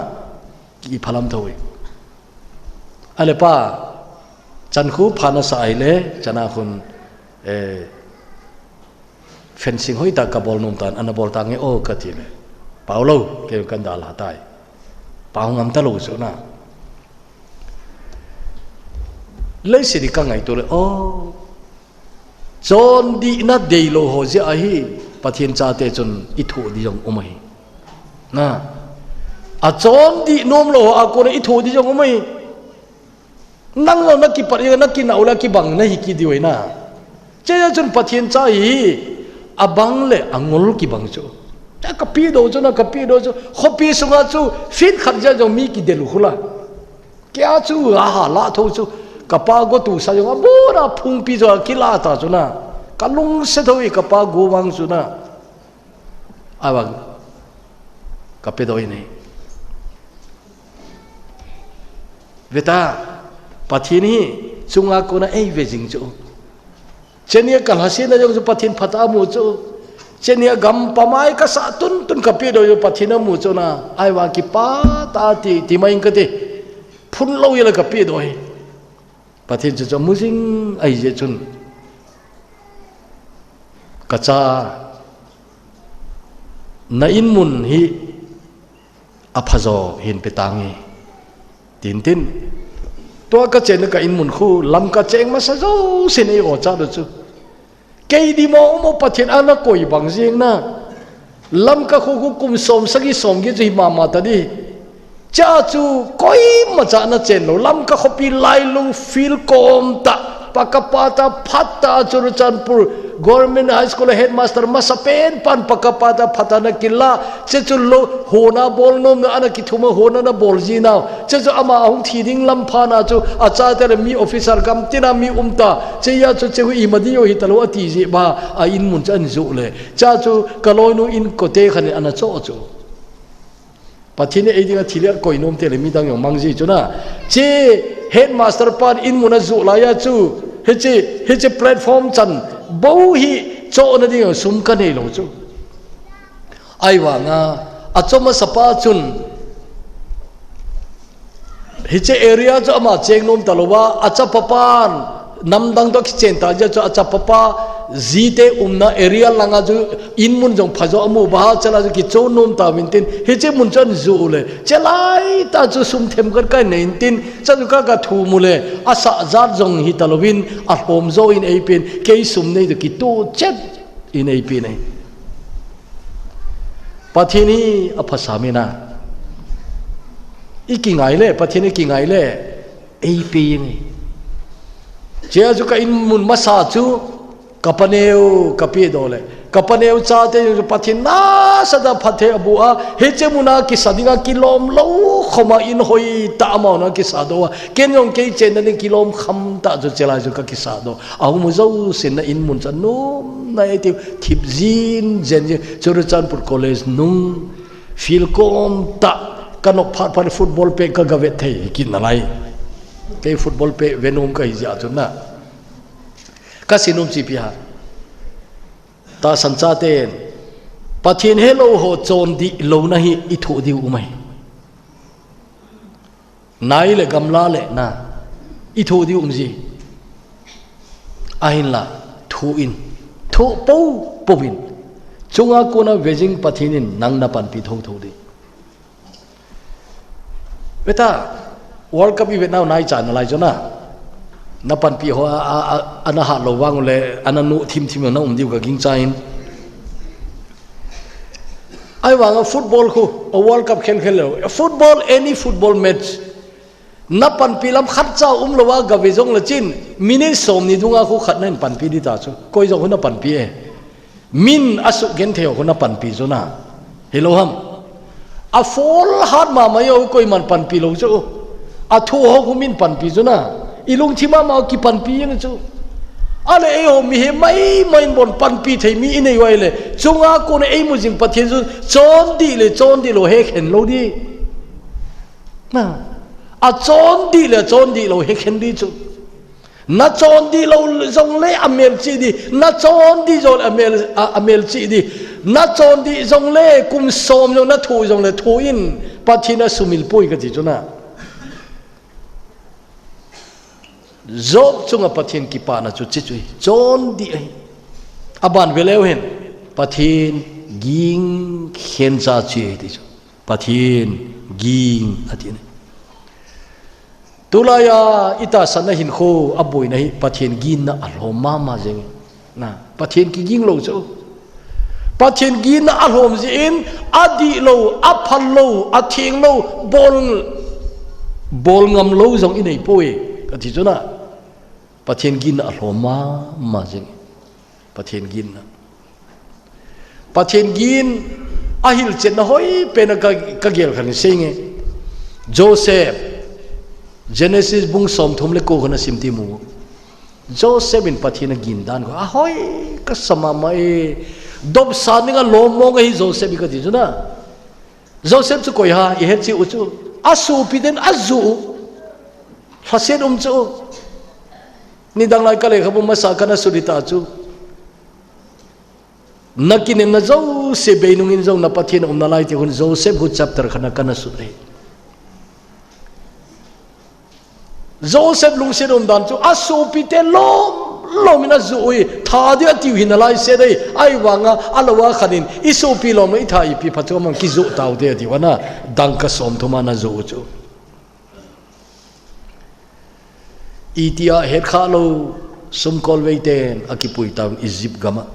kiphalam tho e. Ahile pa, chan khu pha nasa ahile, chana khun, eh, fencing hoitah ka bol nom tan, ana bol tange o ka ti le, pau lou, kei kan dalha tai. Pau ngam talou chu na. Leiset hi ka ngaito le, o, chondihna deilou ho jeh ahi, Pathen chate chun i thoh di jong um ahi. Na, a chondih nom lou ho a kona i thoh di jong um ahi. Nang jong na kipat, na kinah u le kibang na hi kit diu ahi na. Chea chun Pathen cha hi, abang le angol kibang chu. Cha ka pi do chu na, ka pi do chu. Khopi sunga chu, feet khat jeh jong mi kidel u khu la. Kei a chu, aha, la tho chu. Ka pa go tusa jong, abona phungpi jong, kila ta chu na. Ka lungset tho e, ka pa go vang chu na. Ahivang, ka pe do e nei. Veta, Pathen hi chunga kona ei ve jing chu. Cheni a ka lhasetna jong chu Pathen phatah a mu chu. Cheni a gam pamai ka sah tuntun ka pe do jong Pathen a mu chu na. Ahivang kipah tah a ti, ti mai in ka ti. Phun lou jeh le ka pe do hi. Pathen chu chu mu jing ahi jeh chun. Ka cha, na in mun hi apha jo hin pe tange. Tin tin. Tua ka chenna ka in mun khu, Lamka cheng masa jousen ei o cha do chu. Kei di mo mo Pathen ana koi bang jing na. Lamka khu khu kum som sagi som get chu hi mama ta di. Cha chu koima cha na chen lou. Lamka khopi Lailung field kom tah. Pakapa ta phat tah Churachandpur Government High School headmaster masa pen pan pakapa ta phat a na kila. Che chu lou hona bol nom na ana kithum a hona na bol ji nau. Che chu ama ahung thi ding lam pha na chu a chate le mi officer gam tina mi um ta. Che a chu che khu ima di o hi ta lou a ti ji ba a in mun chu an ju le. Cha chu ka loinu in kote khan ana cho chu. Pathen in ei dinga thil a koi nom te le midang jong mang ji chu na. Che headmaster pan in mun a ju laiya chu. Hiche, hiche platform chan bou hi chohna dinga sum ka nei lou chu. Ahivanga, achom a sapa chun, hiche area chu ama cheng nom ta lou va, achapa pan, namdang to kichen ta jeh chu achapa pa, jite umna area langa chu, In mun jong phajo amu baha chalai chu kichon nom tauvin tin, hiche mun chu ahin ju le, chalai ta chu sum themkhat kahin nei in tin, chanu ka ka thu mu le, asah jat jong hita louvin, alhom jo in eipen, kei sum nei toh kitoh chet in eipen ahi. Pathen hi aphasam in a. I kingai le, Pathen i kingai le, eipe nge. Chea chu ka in mun masa chu, ka paneo, ka pedoh le. Ka paneo chate chu Pathen nasatah a phatthei aboh a, hiche muna kisa dinga kilom lou khoma in hoitah a amahon akisa doh a. Ken jong kei chenna ding kilom kham tah chu chelai chu ka kisa doh. Ahung mu jousen na in mun chu anom nai ti thip jin jen jin Churachandpur College nung field kom tah ka nop phat phat football pet ka ga vet thei kit nalai. Kei football pet ve nom kahi jeh chun na. Ka sei nom chu ipi ham. Tahsan chaten Pathen helou ho chondih louna hi i thoh diu um ahi. Nai le gamla le na i thoh diu um ji. Ahinla thoh in, thoh poupou in. Chunga kona ve jing Pathen in nang na panpi thotho ding. Veta, World Cup i vet nau nai cha nalai chu na. Na panpi ho a, a, a, ana hat lou vang ule, ana nuh thim thim na um diu ka gingchan. Ahivanga football khu, a World Cup khel khel lou. Football, any football match. Na panpi lam khat cha um lou a ga ve jong le chin, minute som ni dunga khu khat na in panpi ding ta chu. Koi jong khu na panpi e. Min a sugenthei ho khu na panpi chu na. Hilou ham. A foul hat mama ho koiman panpi lou chu. A thoh ho khu min panpi chu na. I lungthim a ma kipanpi jeng chu. Ahile eiho mihem maimai in bon panpi thei mi i nei uva ahile. Chunga kona eimu jing Pathen chu chondih le chondih lou hekhen lou ding. Na. A chondih le chondih lou hekhen ding chu. Na chondih lou jong le amelchih ding, na chondih jong le amel, a, amelchih ding. Na chondih jong le kum som jong na thoh jong le thoh in Pathen a sumil poi kati chu na. Job chunga Pathen kipana chu hiche chu ahi, chondih ahi. Aban ve leu hen, Pathen ging khencha chu ahi ti chu. Pathen ging ati ne. Tulai a i tahsan na hinkho a boina hi Pathen ginna a lhom mama jeng. Na, Pathen kiging lou chu. Pathen ginna a lhom jeh in a dih lou, a phal lou, a theng lou, bol, bol ngam lou jong i nei poi. Kati chu na. Pathen ginna a lhom mama jeng. Pathen ginna. Pathen gin a hilchetna hoi pen a ka, ka gel khat in sei nge. Joseph, Genesis bung som thum le ko khat na sim ti mu. Joseph in Pathen a gin dan khu a hoi ka sa mama e. Dopsa dinga lom mong ahi Joseph hi kati chu na. Joseph chu koi ham i het cheh u chu. A sopi ten a ju u. Lhaset um chu. Nidang lai ka lekhabu masa kana sut hita chu. Na kinepna jouse bei nung in jong na Pathen a um nalai ti hun Joseph hu chapter khat na kana sut ahi. Joseph lungset um dan chu a sopi te lom lom in a ju u ahi, tha ding a tiu hi nalai set ahi, ahivanga a lou a khat in i sopi lom lou i tha ipi phat chu mang kiju tau te a tiu ana dangka som thum a na ju u chu. Itia het kha lou sumkolvei ten a kipui tauvin Egypt gam a.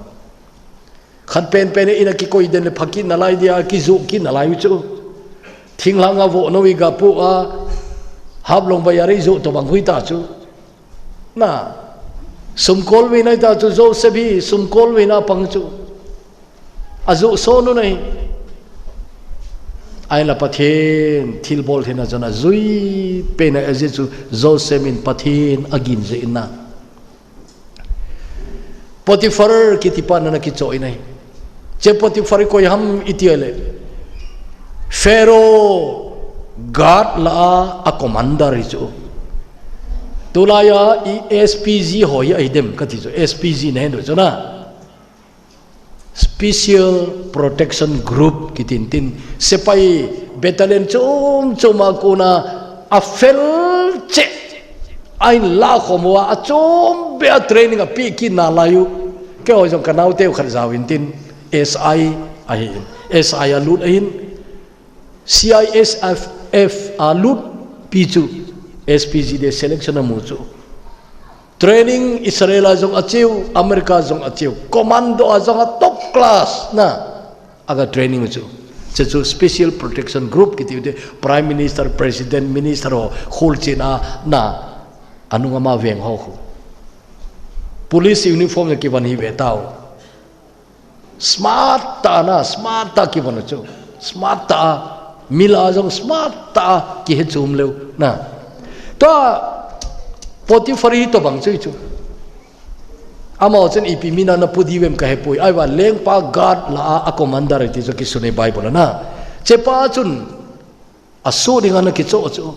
Khat penpen in a kikoi den le pha kit nalai dia, kiju kit nalai u chu. Thinglhang a vohnou i ga pu a, haplong vai a rei ju tobang hui ta chu. Na, sumkolvei na hi ta chu, Joseph hi sumkolvei na pang chu. A ju son u na hi. Ahinla Pathen thilbol theina chun a jui pen a jeh chu Joseph in Pathen a gin jeh in na. Potiphar kiti pa na na kichoh in ahi. Che Potiphar koi ham i ti le. Pharaoh guard la a, a commander hi chu. Tulai a i S P G ho hi ahi dem kati chu. S P G na hen chu na. Special Protection Group kiti in tin. Sepai battalion chom chom a kona a fel cheh. A in la khom uva, a chom beh a training a pe kit nalai u. Keiho jong ka naote u khat jao in tin. S I ahin, S I a lut ahin, C I S F a lut pi chu, S P G de selection amu chu. Training Israel a jong acheu, America jong acheu, commando a jong a top class na aga training chu. Che chu special protection group kiti u te, Prime Minister, President, Minister ho khul chin a na anung ama veng ho khu. Police uniform na kivan hi ve tau. Smart ta na, smart ta kivon chu. Smart ta, mila jong smart ta kihe chum leu na. Tua Potiphar hi tobang chu chu. Ama chun ipi mina na pu di vem ka hepui. Aiva lengpa guard la a, a commander ti chu kisun e Bible na. Chepa chun asu dinga na kicho chu.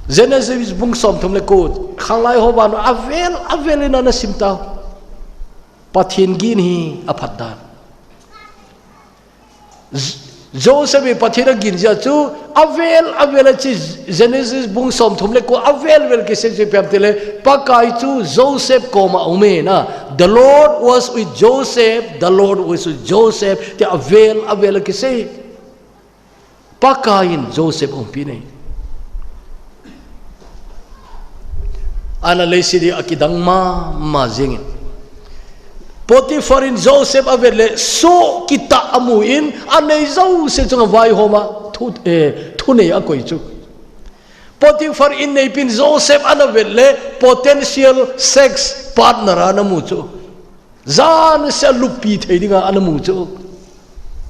Genesis bung som thum le ko, khanglai ho vanu avel, avel ina na sim tau. Pathen gin hi aphat dan. J-, Joseph hi Pathen agin jia chu, avel, avel a chi Genesis bung som thum le ko, avel vel kisei chu piam tile, Pakai chu Joseph koma ume na. The Lord was with Joseph, the Lord was with Joseph, ti avel, avel a kisei. Pakai in Joseph umpi nei. Ana leisi di akidang mama jingin. Potiphar in Joseph avet le su kita amu in anei jouse chunga vaihoma thu, eh, thunei akoi chu. Potiphar in neipin Joseph ana vet le potential sex partner ana mu chu. Jan se lupi thei dinga ana mu chu.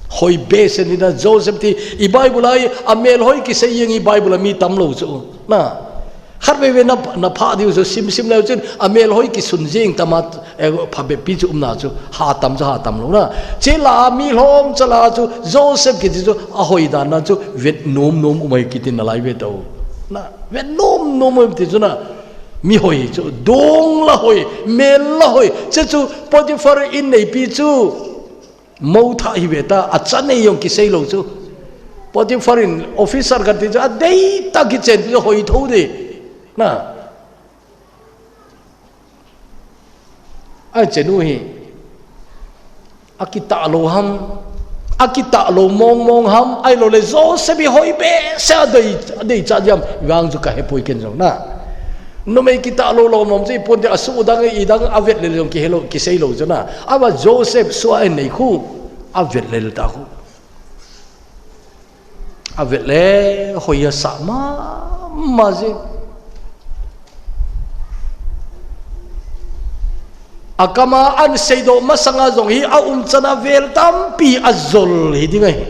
Hoi behseh in na Joseph ti i Bible a amel hoi kisei jeng i Bible a mi tam lou chu. Na. Khat veve na, na pha diu chu sim sim leu chun amel hoi kisun jeng tama, eh, pha be pi chu umna chu. Ha tam chu ha tam lou na. Chila mi lhom chala chu Joseph kiti chu ahoi dan na chu vet nom nom umai kiti na lai ve tau. Na. Vet nom nom um ti chu na. Mi hoi chu, dong la hoi, mel la hoi. Che chu Potiphar in neipi chu, mo tha hi ve ta, a cha nei jong kisei lou chu. Potiphar in officer khat ti chu, a dei ta kichen ti chu hoi tho de. Na. Ai chenu hi. Akitah lou ham, akitah lou mong mong ham, ahilou le Joseph hi hoi behseh a dei, a dei cha diam, vang chu ka hepoi ken jong na. Numei kitah lou lou nom chu i pon te a su dang i dang a vet le jong kihe lou, kisei lou chu na. Ava Joseph su a nei khu, a vet le ta khu. A vet le hoi a sa mama jing. A kama an seidoh masanga jong hi a umchan a vel tampi a jol hi ding ahi.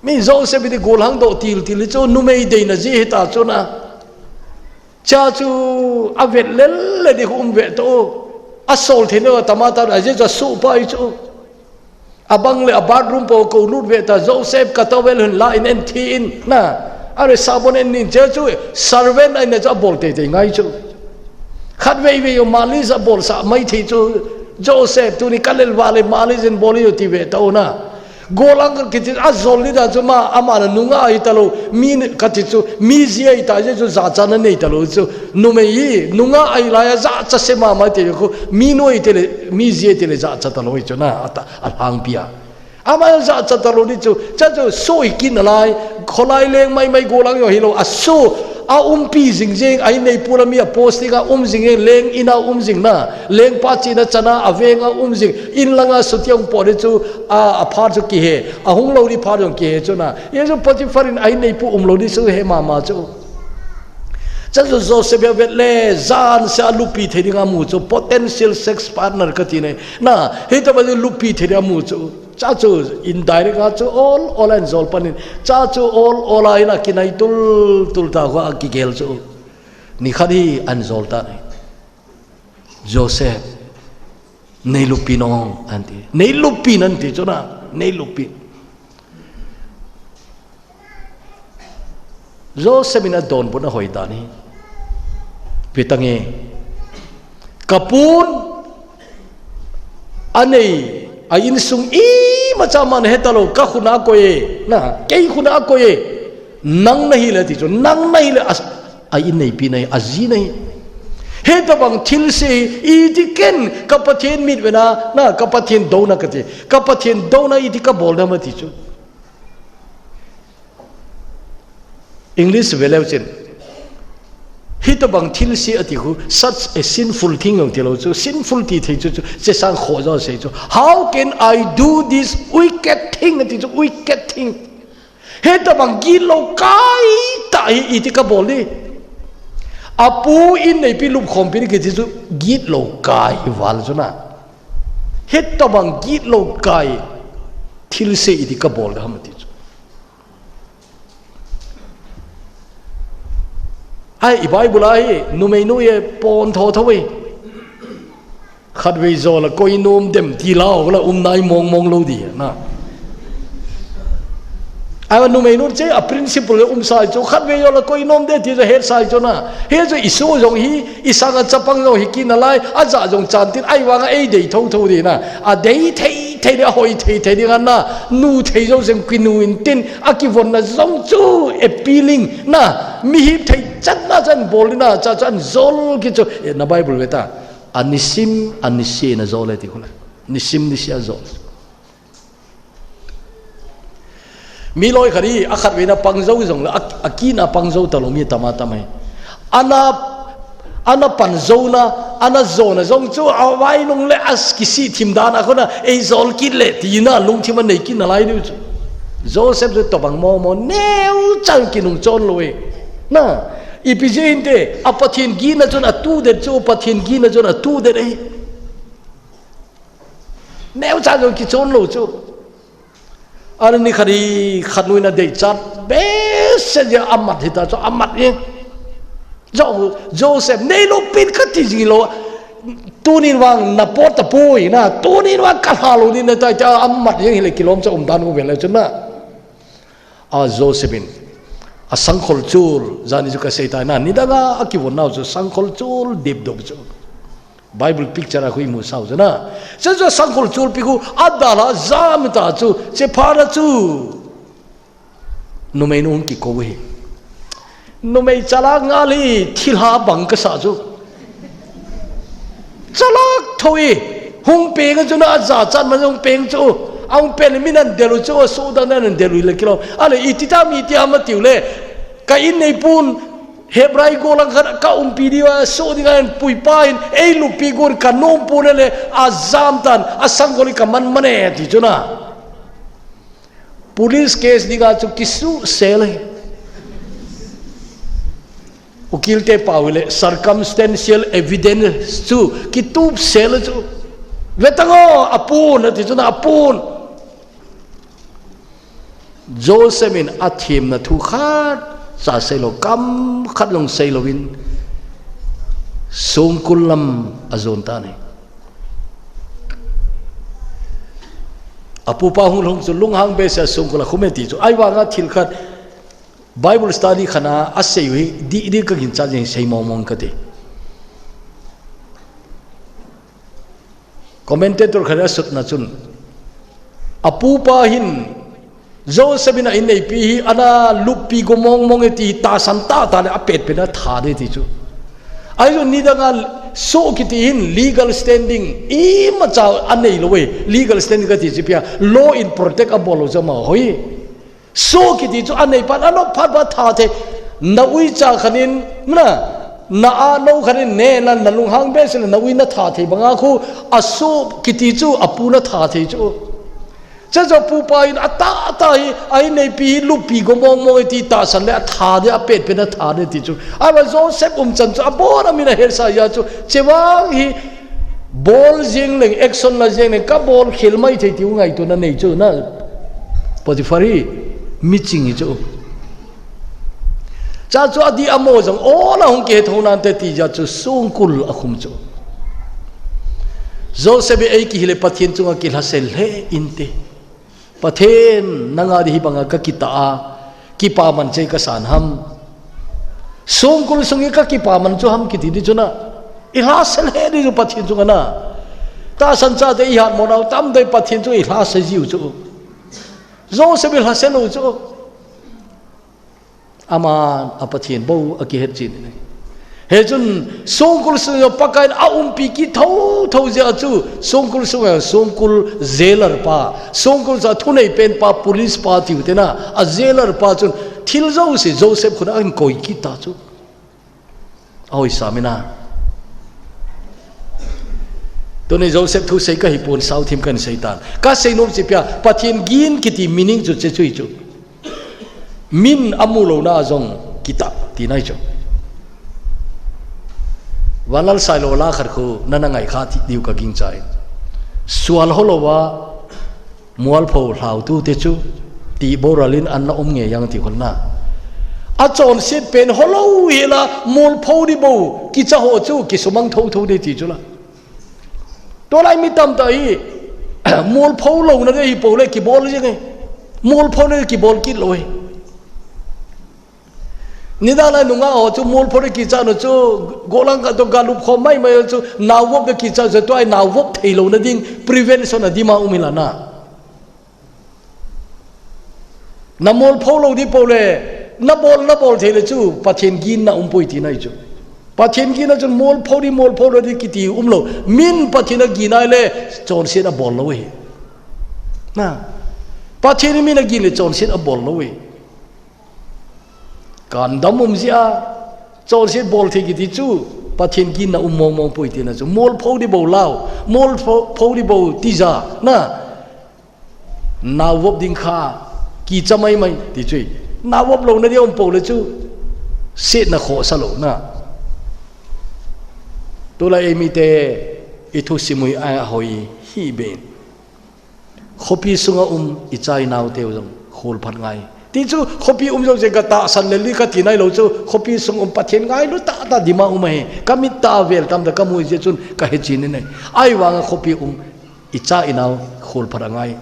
Mi Joseph hi di golhang doh til til hi chu numei deina ji hi ta chu na. Cha chu a vet lel le di khu um ve to. A sol thei no tama ta a je cha su pa hi chu. Abang le a bathroom po ko lut ve ta, Joseph ka towel hin la in en thi in na. Are sabon en nin che chu servant a in a chu abol tei tei ngai chu. Khat vei vei u mali sa bol sa mai thei chu. Joseph tuni ka lel va le mali jin bol u ti ve ta u na. Golang kiti a jol ni da chu ma ama na nunga ahi ta lou. Mi kati chu mi ji ahi ta je chu jachat na nei ta lou chu. Numei hi nunga ahi lai a jachat se mama te khu mi noi te le mi ji te le jachat ta lou hi chu na. Ata Alhangpi a. Ama jachat ta lou ni chu, cha chu soi kin alai, kholai leng mai mai golang jong hilou, a su, a umpi jing jing, a inneipu la mi a posting a um jing jing, leng in a um jing na, lengpa china chana a veng a um jing, in langa sutia um po ni chu, a, a phat chu kihe, a hung lou ni phat jong kihe chu na. Ye chu Potiphar in a inneipu um lou ni chu he mama chu. Cha chu Joseph hi a vet le, jan se a lupi thei ding a mu chu, potential sex partner kati nei. Na, hita ba lupi thei ding a mu chu. Cha chu indirect a chu ol ol a in jol pan in. Cha chu ol ol a in a kinai tul tul ta khu a kigel chu. Ni khat hi an jol ta nei. Joseph, nei lupi nong an ti. Nei lupi nan ti chu na, nei lupi. Joseph in a donbut a hoi dan hi. Ve tange. Ka pun a nei, a insung imacha man he ta lou, ka khut a koi e, na, kei khut a koi e, nang na hi le ti chu, nang na hi le a, a inneipi na hi, a ji na hi. Hitabang thilse hi iti ken ka Pathen mitvet na, na ka Pathen douna kati. Ka Pathen douna iti kabol dem ati chu. English veleu chin. Hitabang thilse ati khu, such a sinful thing jong tilou chu, sinful ti thei chu chu, chesang kho jo sei chu. How can I do this wicked thing ati chu, wicked thing. Hitabang gitlou kai tah hi iti kabol di. Apu in neipi lupkhompi di kiti chu gitlou kai val chu na. Hitabang gitlou kai thilse iti kabol di ham ati chu. Ai, i Bible a hi, numei nu e pon tho tho e. Khatvei jo la koi nom dem ti la ho la um nai mong mong lou di na. Ai, numei nu che a principle le um sai chu khatvei jo la koi nom de ti jo het sai chu na. He jo i so jong hi, i sanga chapang jong hi kina lai, a ja jong chan tin ai vanga ei dei tho tho di na. A dei thei thei di, a hoi thei thei di nga na. Nu thei jo jeng kinu in tin, a kivonna jong chu appealing na, mi hip thei chan na chan bol na, cha chan jol ki chu, e, na Bible ve ta. A nisim, a nise na jol e ti khu na. Nisim nise a jol. Mi loi khat hi, a khatvei na pang jo jong le, a, a kina pang jo ta lou mi tama tama hi. Ana, ana pan jo na, ana jo na jong chu, a vai nung le a kisi thim dan a khu na, ei jol kit le, ti na, lungthim a nei kit na lai diu chu. Joseph chu tobang mo mo, neu chang kinung chon lou e. Na, ipi jeh inte, a Pathen gina chun a tu det chu, Pathen gina chun a tu det e. Neu cha jong kichon lou chu. Ani khat hi khat nu in a dei chat. Behseh jeh a mat hita chu a mat e. Jo, Joseph, nei lou pin kati jing lou. Tunin vang na pot ta pui na. Tunin vang ka hla lou ni na tai ta a mat jeng hile kilom cha um dan u ve le chu na. A Joseph in. A sangkhol chul, jani chu ka sei tai na. Nidanga a kivon nau chu sangkhol chul dip dop chu. Bible picture a khu i mu sau chu na. Chu chu sangkhol chul pi khu a dal a jam ta chu, che pha na chu. Numei nu hung kikou hi. Numei chalak ngal hi thilha bang ka sa chu. Chalak tho hi. Hung peng chu na a ja chan ma hung peng chu. A hung pen mi nan delu chu, a su dan nan delu le kilom. Ale iti ta mi ti ama tiu le. Ka in nei pun Hebrai golang khat ka umpi diu a, so dinga in puipa in, ei lupi gon ka nompu le le, a jam tan, a sangkhol hi ka man man e, ti chu na. Police case dinga chu kisu sel e. Ukil te pau le, circumstantial evidence chu, kitup sel chu. Ve tango, a pun, ti chu na, a pun. Joseph in a themna thu khat cha sei lou, kam khat long sei lou in songkul lam a jon ta ni. A pupa hung long chu lunghang behseh a songkul a khum e ti chu. Ahivanga thil khat Bible study khat a a sei u hi di di ka ginchat jeng sei mong mong ka ti. Commentator khat in a sutna chun, a pupa hin Joseph in a inneipi hi ana luppi go mong mong e ti tahsan tah tah le a pet pet a that e ti chu. Ahi chu nidang a so kiti hin legal standing imacha a nei lou e, legal standing kati chu ipi a law in protect a bol lou chu ama hoi. So kiti chu a nei pan a nop phat phat that thei. Na uicha khat in, na, na a no khat in ne, na, na lunghang behseh le na ui na that thei banga khu, a so kiti chu a pu na that thei chu. Cha cha pupa in a tah tah hi, a inneipi hi luppi go mong mong e ti tahsan le a that de, a pet pet a that de ti chu. Ahivang Joseph umchan chu a bon a min a hesa a chu, che vang hi, Bol jeng leng, action la jeng leng, ka bol khel mai thei tiu ngaito na nei chu na. Potiphar hi, mi ching hi chu. Cha chu a di a mo jong, o la hung kihe tho nan te ti ja chu songkul a khum chu. Joseph e ei kihi le Pathen chunga kilhasel le inte. Pathen, nanga di hibanga ka kita a, kipaman chei ka san ham. Songkul sungi ka kipaman chu ham kiti di chu na. I lhasel he di chu Pathen chunga na. Tahsan chate i hat mo nau tam dei Pathen chu i lhasel jiu chu. Joseph i lhasel u chu. Aman a Pathen bou a kihet chin. Hichun songkul sunga Pakaiyin aumpi kit thotho jeh a chu songkul sunga songkul jailer pa, songkul sunga thunei pen pa, police pa tiu tena, a jailer pa chun thil jouse Joseph khut a ahin koi kit ta chu. Ahoisam in a. Tuni Joseph thu sei kahi pon, sao thim kahin sei tan. Kasei nom chu ipi ham, Pathen gin kiti meaning chu hiche chu ahi chu. Min amu louna jong kitah tina ahi chu. Vanlal Sailo la khat khu nana ngai kha diu kagingchai. Sual ho louva mualpho lhautute chu tihboral in ana um nge jeng ti khun a. Achonset pen ho lou hela mualpho ding bou kicha ho chu kisumang thotho ding ti chu la. Tulai mi tamtah hi mualpho louna ding hi bou le kibol jeng e. Mualpho na kibol kit lou e. Nidang lai nungah ho chu mualpho ding kicha nu chu golang khat toh galup khom maimai chu naovop ding kicha chu tua naovop thei louna ding prevention a dima um hi la na. Na mualpho lou ding bou le, nabol, nabol thei le chu, Pathen ginna um poi tina ahi chu. Pathen ginna chun mualpho ding, mualpho lou ding kiti um lou. Min Pathen agin a ahile, chonset abol lou ahi. Na. Pathen min agin le chonset abol lou ahi. Kandam um jeh a, chonset bol thei kiti chu, Pathen ginna um mong mong poi tina chu. Mualpho ding bou lau, mualpho, pho ding bou tija, na. Naovop ding kha, kicha maimai, ti chu ahi. Naovop louna ding um bou le chu, setna khohsa louna. Tulai eimite, i thusim u hi ahoi hih beh in. Khopi sunga um, icha inaoteu jong, kholphat ngai. Ti chu, khopi um jong jeh a tahsan le li kati nailou chu, khopi sung um Pathen ngailu tahtah dima um ahi. Kamit tah a vel tamtah kamu jeh chun, kahe chen in ahi. Ahivanga khopi um, icha inao kholphat angai.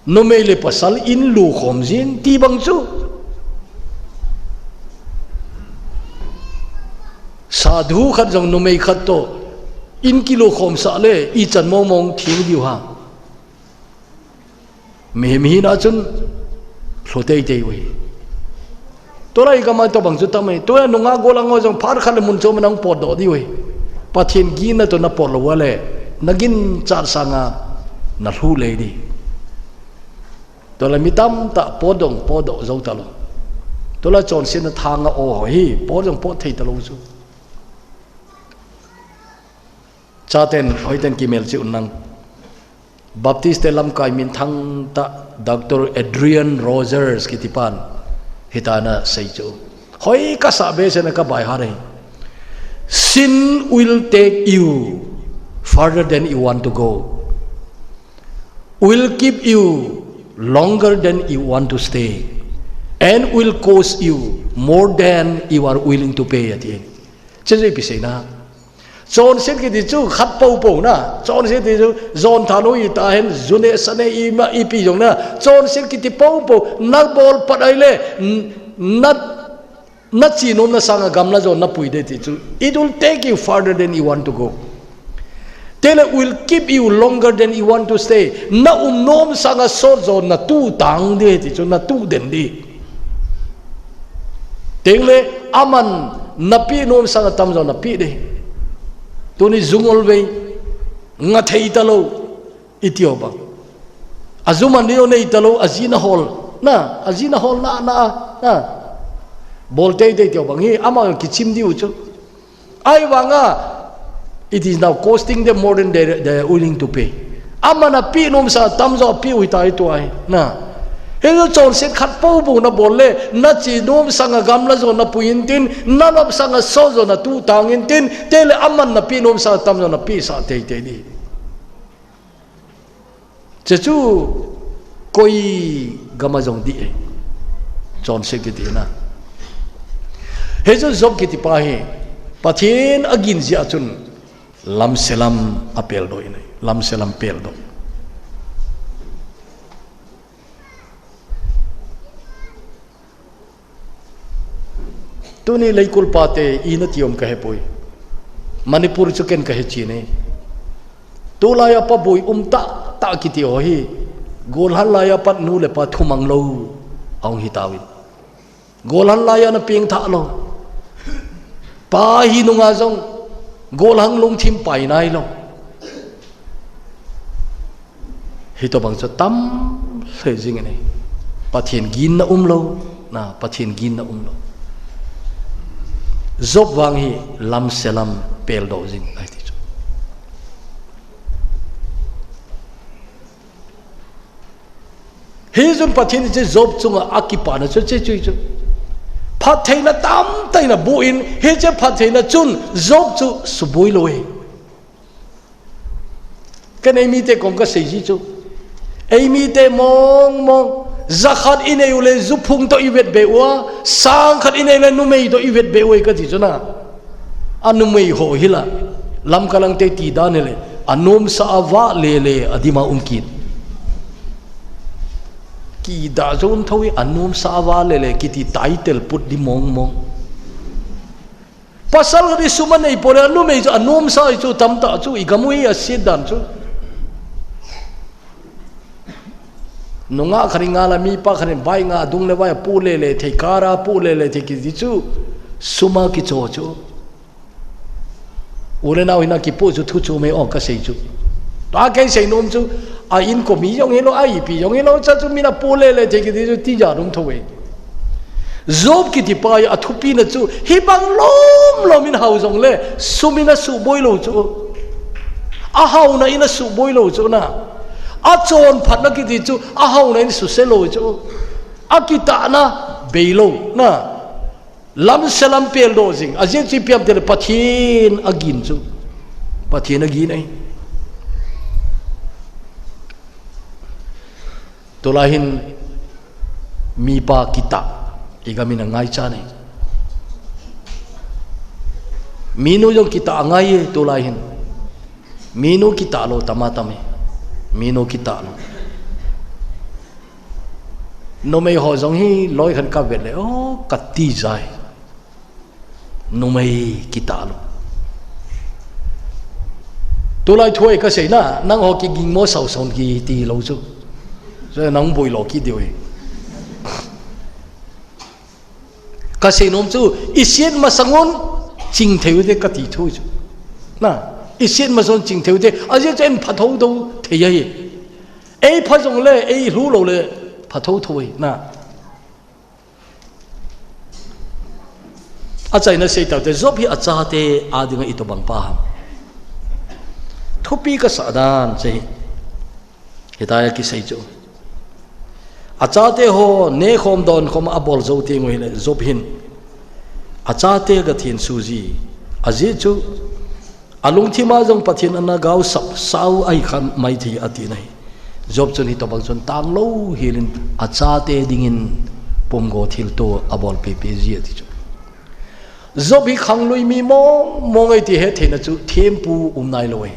Numei le pasal in lukhom jing ti bang chu. Sadhu khat jong numei khat toh in kilukhom sah le ichan mong mong theng diu ham. Mihem hina chun lhu teitei uve. Tulai gam'a tobang chu tam e. Tua nungah golang ho jong phat khat le mun chom a nahung potdoh diu ahi. Pathen ginna toh napot lou uva le, naginchat sanga nalhu lei ding. Tulai mi tamtah pot jong potdoh jou talou. Tulai chonsetna thang a o ho hi, pot jong pot thei talou chu. Chaten, hoiten kimelchih un lang. Baptist te lamkai minthang tah Doctor Adrian Rogers kitipan hitin asei chu. Hoi kasah behseh in kabaihat ahi. Sin will take you further than you want to go. Will keep you longer than you want to stay. And will cost you more than you are willing to pay, ati. Chuche chu ipi seina. Chonset kiti chu khat poupou na. Chonset kiti chu jon tha nu itahen, ju ne sa ne ima ipi jong na. Chonset kiti poupou, nabol pat ahile, n-, na, nache nomna sanga gamla jo napui ding ti chu. It will take you farther than you want to go. Tele will keep you longer than you want to stay. Na um nom sanga sot jo natu tang ding ti chu, natu den ding. Tengle aman napeh nom sanga tamjo napeh ding. Tuni jung olvei, nga thei talou, iti ho bang. Ajuman ding jong nei talou, ajina hol. Na, ajina hol na, na, na. Bol teitei ti ho bang hi, ama kichim diu chu. Ahivanga, it is now costing them more than they, they are willing to pay. Aman apeh nom sanga tamjo apeh u hita ahi tua hi. Na. Hichu chonset khat poupou nabol le, nache nom sanga gamla jo napui intin, nanop sanga sot jo natu tang intin, tele aman napeh nom sanga tamjo napeh sah teitei ding. Chuche chu koi gam'a jong dih e. Chonset kiti na. Hichu Job kitipa hi Pathen agin jeh a chun lamse lam apeldoh in ahi. Lamse lam peldoh. Tuni leikulpa te ina ti um kahepoi. Manipur chu ken kahe chen e. Tulai a pa boi um tahtah kiti ho hi. Golhang lai a pat nu le pa thumang lou ahung hitauvin. Golhang laiya ana pengthah lou. Pa hi nunga jong golhang lungthim pai nailou. Hitobang chu tam lheh jing ahi. Pathen ginna umlou, na, Pathen ginna umlou. Job vang hi lamse lam peldoh jing ahi ti chu. Hichun Pathen in hiche Job chunga akipana chu hiche chu, chu. Phattheina tamtah in aboh in, hiche phattheina chun Job chu suboi lou ahi. Ken eimite kom kasei ji chu. Eimite mong mong, jakhat inei uleh juphung toh ivetbe uva, sangkhat inei uleh numei toh ivetbe uve kati chu na. Anumei ho hi la, Lamka lang te ti dan hile, anomsa a vahle le adima um kit. Kidah jou um thou hi, anomsa a vahle le kiti title put di mong mong. Pasal khat hi sum anei pole, anumei chu anomsa hi chu tamtah chu, igam u hi aset dan chu. Nungah khat in nga la, mipa khat in bike nga, adung le vai a pohle le thei, car a pohle le thei kiti chu, sum a kicho chu. U le nao hina kipoh chu thu chu mai o kasei chu. Tua kasei nom chu, a inko mi jong hilou, a ipi jong hilou, cha chu min apohle le thei kiti chu tija dum thou e. Job kiti pa hi athupina chu, hibang lom lom in hao jongle, sum in asuboi lou chu. Ahaona in asuboi lou chu na. Achonphatna kiti chu, ahaona in suse lou chu. Akitahna bei lou na. Lamse lam peldoh jing. Ajeh chu ipi ham itile Pathen agin chu. Pathen agin ahi. Tulai hin mipa kitah, igam in angaichan ahi. Minu jong kitah angai e tulai hin. Minu kitah lou tam a tam e. Minu kitah lou. Numei ho jong hi loi khat kavet le, o, kati jai. Numei kitah lou. Tulai thu hi kasei na, nangho kiging mo sao sao kiti lou chu. Chu nang boi lou kit diu hi. Kasei nom chu, iset masang un ching thei u te kati thu chu. Na, iset masang un ching thei u te, ajeh chu eiphatthou thou thei ahi. Eipha jongle, eilhu lou le, phatthou thou ahi, na. Achaina sei taute, Job hi achate adinga itobang pa ham. Thupi kasah dan chu hi. Hitia kisei chu. Achate ho nekhom donkhom abol jou teng u hile Job hin. Achate ga thensu ji. Ajeh chu Alungthim a jong Pathen ana gaosap sau ahi kha maithei ati nahi. Job chun hitobang chun tanglou helin achate dingin pumgo thilto abol pepe ji ati chu. Job hi khanglui mi mong mong ahi ti hetheina chu thempu um nailou ahi.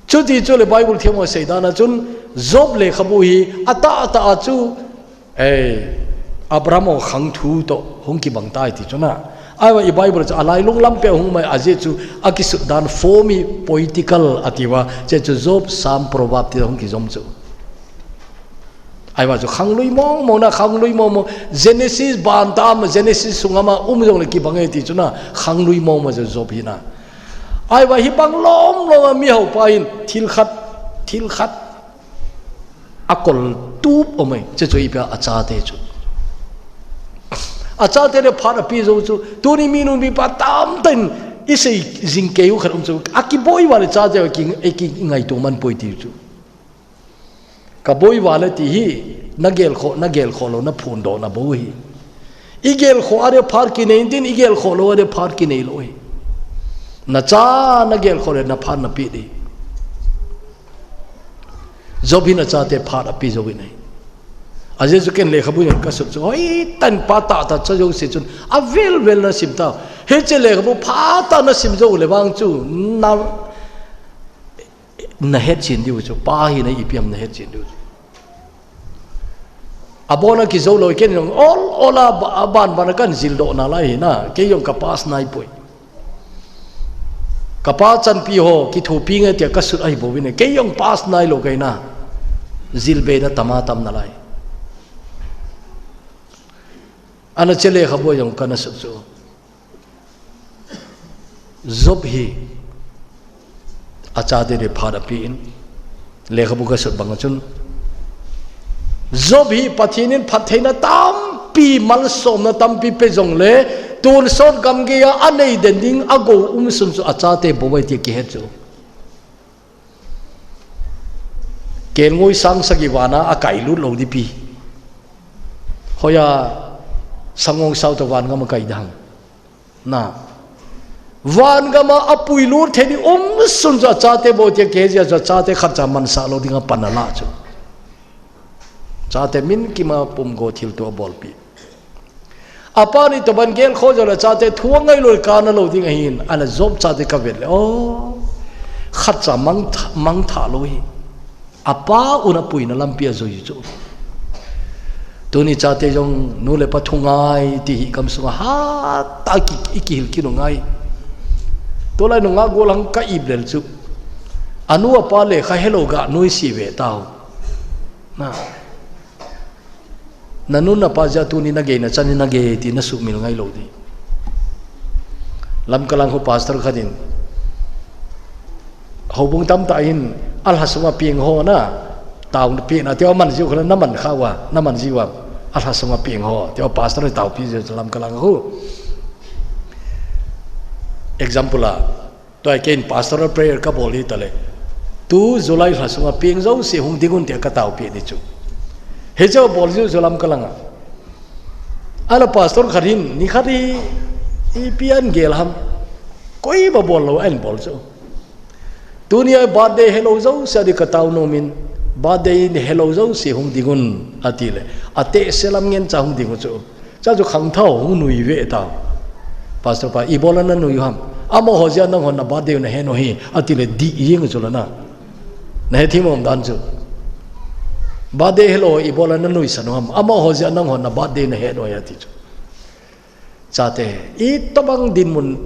Chuti chule Bible themho seidan a chun Job lekhabu hi atah atah a chu Ei, Abraham ho khang thu toh hung kibang tai ti chu na. Ahivang i Bible chu alailung lampi a hung mai ajeh chu akisut dan form hi poetical ati uva, chuche chu Job, Psalm, Proverb ti hung kijom chu. Ahivang chu khanglui mong mong na, khanglui mong mong. Genesis ban tam, Genesis sunga ma um jongle kibang e ti chu na, khanglui mong mong chu Job hi na. Ahivang hibang lom lom a mihaopa hin thil khat, thil khat akol tup um e, chuche chu ipi ham achate chu. Achate le phat ape jou chu, tuni minu mipa tamtah in isei jing kei u khat um chu, akiboi uva le chate u ki, e ki ngaito man poi ti chu. Kaboi uva le ti hi, nagel khoh, nagel khoh lou, naphondoh na bou hi. Igel khoh a le phat kinei intin, igel khoh lou a le phat kinei lou hi. Nacha nagel khoh le naphat napeh ding. Job hin achate phat ape jou in ahi. Ajeh chu ken lekhabu jong kasut chu, hoitah in pa tahtah cha jouse chun, avel vel nasim tau. Hiche lekhabu phatah nasim jou le vang chu, na, nahet chen diu chu, pa hina ipi ham nahet chen diu chu. Abon a kijou lou, ken jong ol ol a ba, aban ban a kan jildoh nalai hi na, kei jong ka pass nai poi. Kapa chanpi ho kithopi nge tia kasut ahi bouvin, kei jong pass nailou kei na. Jilbe na tam a tam nalai. Ana che lekhabu jong kana sut chu. Job hi achate ding phat apen, lekhabu kasut bang a chun, Job hi Pathen in phattheina tampi, malsomna tampi pe jongle, tonsot gamgi a anei den ding a go um sun chu achate bou ahi ti kihe chu. Kelngoi sang sagi vana akailut lou ding pi. Hoiya sangongsao toh vangam a kai ding ham. Na. Vangam a apuilut thei ding um sun chu achate bou ti kihe jeh a chu achate khatcha mansah lou ding a pan ala chu. Chate min kima pumgo thilto abolpi. Apa ni toh ban gelkhoh jongle chate thu angailou le kana lou ding ahin, ana Job chate kavet le, o, khatcha mangthah, mangthah lou hi. Apa un apuina lampi ajui chu. Tuni chate jong nu le pa thu ngai ti hi gamsunga hatah a ki, i kihil kit u ngai. Tulai nungah gollhang ka ip lel chu. Anu apa lekha helou ga nuisat ve tau. Na. Nanu napa jeh a tuni nagei nachan in nagei ti nasuhmil ngailou ding. Lamka lang khu pastor khat in, houbung tamtah in alha sunga peng ho na, taopeh na, tia man jiu kha naman kha uva, naman jiu uva, alha sunga peng ho, tia pastor in taopi jiu Lamka lang khu. Example a, Tua keiin pastoral prayer kabol hitale. Tu July lha sunga peng jouse hung ding un tia kataopeh ding chu. Hiche bol jiu chu Lamka langa. Ahile pastor khat hin, nikhat hi, ipi ahin gel ham. Koima bol lou ahin bol chu. Tunia birthday helou jouse ading katao nomin, birthday in helou jouse hung ding un atile. Atehse lam ngen cha hung ding u chu. Cha chu khangthah hung nui ve tau. Pastor pa, ibola nanui u ham. Amaho jeh a nanghon na birthday u nahe nom u hi, atile dih jeng chu la na. Nahe thei mong dan chu. Birthday helou ibola nanuisan u ham. Amaho jeh a nanghon na birthday u nahe nom u hi ati chu. Chate, itobang dinmun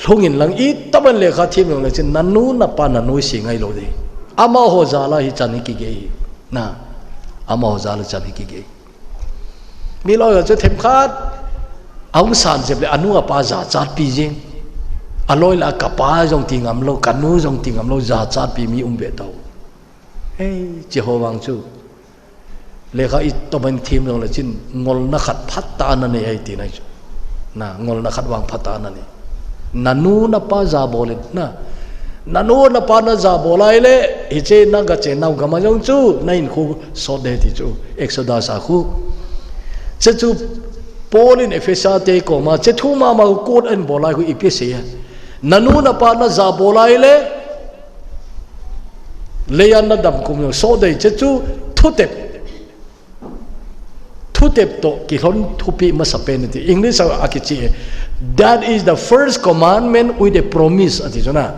lhung in lang, itobang lekha them jongle chun, nanu napa nanuisat ngailou ding. Amaho jal a hi chan hi kigei. Na, amaho jal a chan hi kigei. Mi loi chu themkhat ahung san jep le anu apa jachatpi jing. Aloi le akapa jong ti ngam lou, kanu jong ti ngam lou, jachatpi mi um ve tau. Hei, Jehovah chu. Lekha itobang them jongle chun ngolna khat phatah a nanei ahi ti nai chu. Na, ngolna khat vang phatah a nanei. Nanu napa jabol in na. Nanu napa najabol ahile, hiche nagache nau gam a jong chu, nahinkho sot ding ti chu. Exodus a khu. Che chu Paul in Ephesa te koma, che thu mama khu quote ahin bol a khu ipi asei a. Nanu napa najabol ahile, leiya nadam kum jong sot ding che chu thutep. Thutep toh kilhon thupeh masapen ati. English a akichih e. That is the first commandment with a promise ati chu na.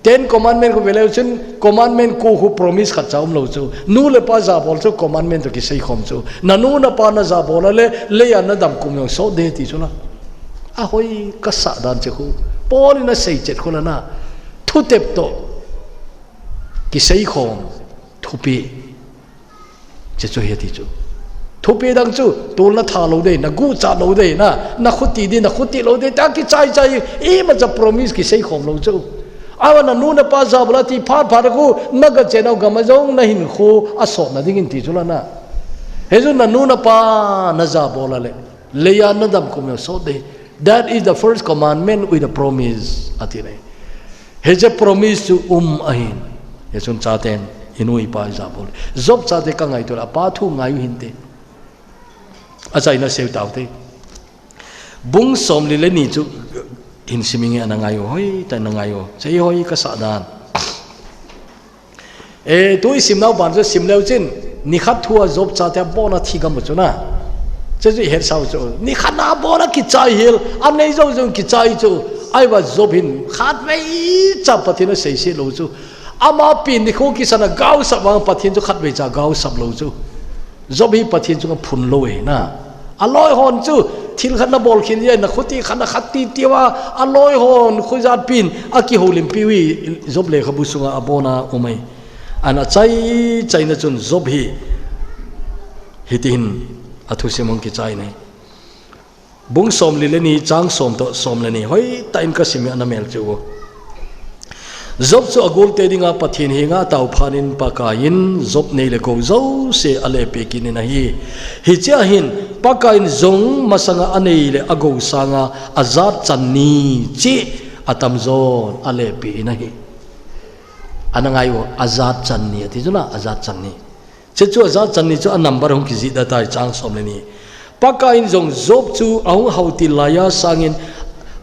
Ten commandment khu veleu chun commandment ko khu promise khatcha umlou chu. Nu le pa jabol chu commandment toh kiseikhom chu. Nanu napa najabol ahile leiya nadam kum jong sot ding ti chu na. Ahoi kasah dan che khu. Paul in asei chet khu la na. Thutep toh kiseikhom thupeh. Che chu hi ati chu. Thupeh dang chu, tol natha lou ding, naguchat lou ding, na, nakhuti ding, nakhuti lou ding, tia kichai chai, imacha promise kiseikhom lou chu. Ahivang nanu napa jabol a ti phat phat khu, nagache nau gam a jong nahinkho asot na ding in ti chu la na. Hichu nanu napa najabol ahile, leiya nadam kum jong sot ding. That is the first commandment with a promise, ati nai. Hiche promise chu um ahin. Hichun chaten, inu ipa jabol. Job chate kangaito le, apa thu ngai u hinte. Achaina seiu taute. Bung somli le ni chu hin sim inge ana ngai u, hoitah in ana ngai u. Hiche hi hoi kasah dan. E, tu isim nau ban chu sim leu chun, nikhat thu a Job chate abon a thi gam u chu na. Hiche chu ihet sau chu. Nikhat na abon a kichai hel, anei jou jou kichai chu. Ahivang Job hin khatvei cha Pathen aseiset lou chu. Ama pen nikho kisan a gaosap vang Pathen chu khatvei cha gaosap lou chu. Job hi Pathen chunga phun lou e na. Aloi hon chu, thil khat nabol khel jeh a, nakhuti khat nakhat ti tiu a, aloi hon khojat pen akihoulimpi u hi Job lekhabu sunga abon a um ahi. Ana chai chaina chun Job hi, hiti hin Athusim hung kichai nei. Bung som li le ni, chang som toh som le ni. Hoitah in ka sim e, ana mel cheh u. Job chu agolte dinga Pathen henga ataophat in Pakaiyin Job nei le gou jouse alepeh kit in ahi. Hichea hin Pakaiyin jong masanga anei le agou sanga ajat chan ni cheh atamjon alepeh in ahi. Ana ngai u, ajat chan ni ati chu na, ajat chan ni. Hiche chu ajat chan ni chu a number hung kijih da tai, chang som le ni. Pakaiyin jong Job chu ahung hautil laiya sangin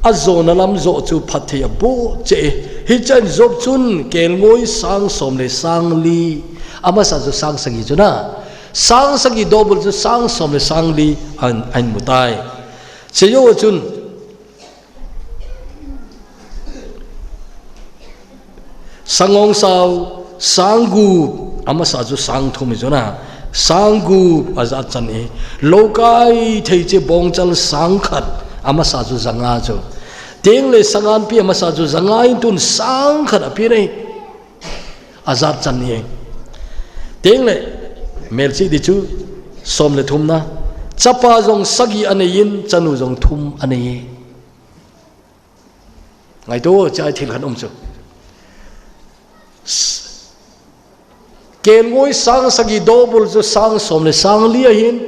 ajona lam joh chu phatthei aboh cheh e. Hichun Job chun kelngoi sang som le sang li, amasa chu sang sagi chu na, sang sagi double chu sang som le sang li ahin, ahin mu tai. Hiche jou chun Sangongsao sang gup, amasa chu sang thum hi chu na, sang gup ajat chan e. Loukai thei cheh bongchal sang khat, amasa chu janga chu. Tengle sanganpi amasa chu janga in tun sang khat api nei. Ajat chan e. Tengle melchih di chu som le thum na. Chapa jong sagi anei in, chanu jong thum anei e. Ngaito, hichea thil khat um chu. S-, kelngoi sang sagi double chu sang som le sang li ahin.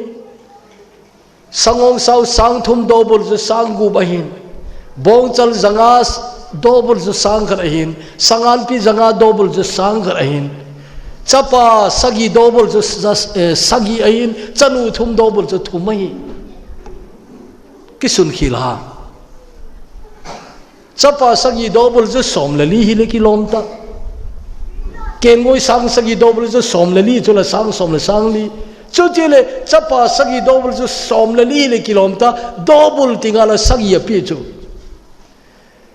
Sangongsao sang thum double chu sang gup ahin. Bongchal janga s-, double chu sang khat ahin. Sanganpi janga double chu sang khat ahin. Chapa sagi double chu sa-, eh, sagi ahin. Chanu thum double chu thum ahin. Kisun khel ha. Chapa sagi double chu som le li hile kilom ta. Kelngoi sang sagi double chu som le li, chule sang som le sang li. Chutile chapa sagi double chu som le li hile kilom ta, double tinga la sagi api chu.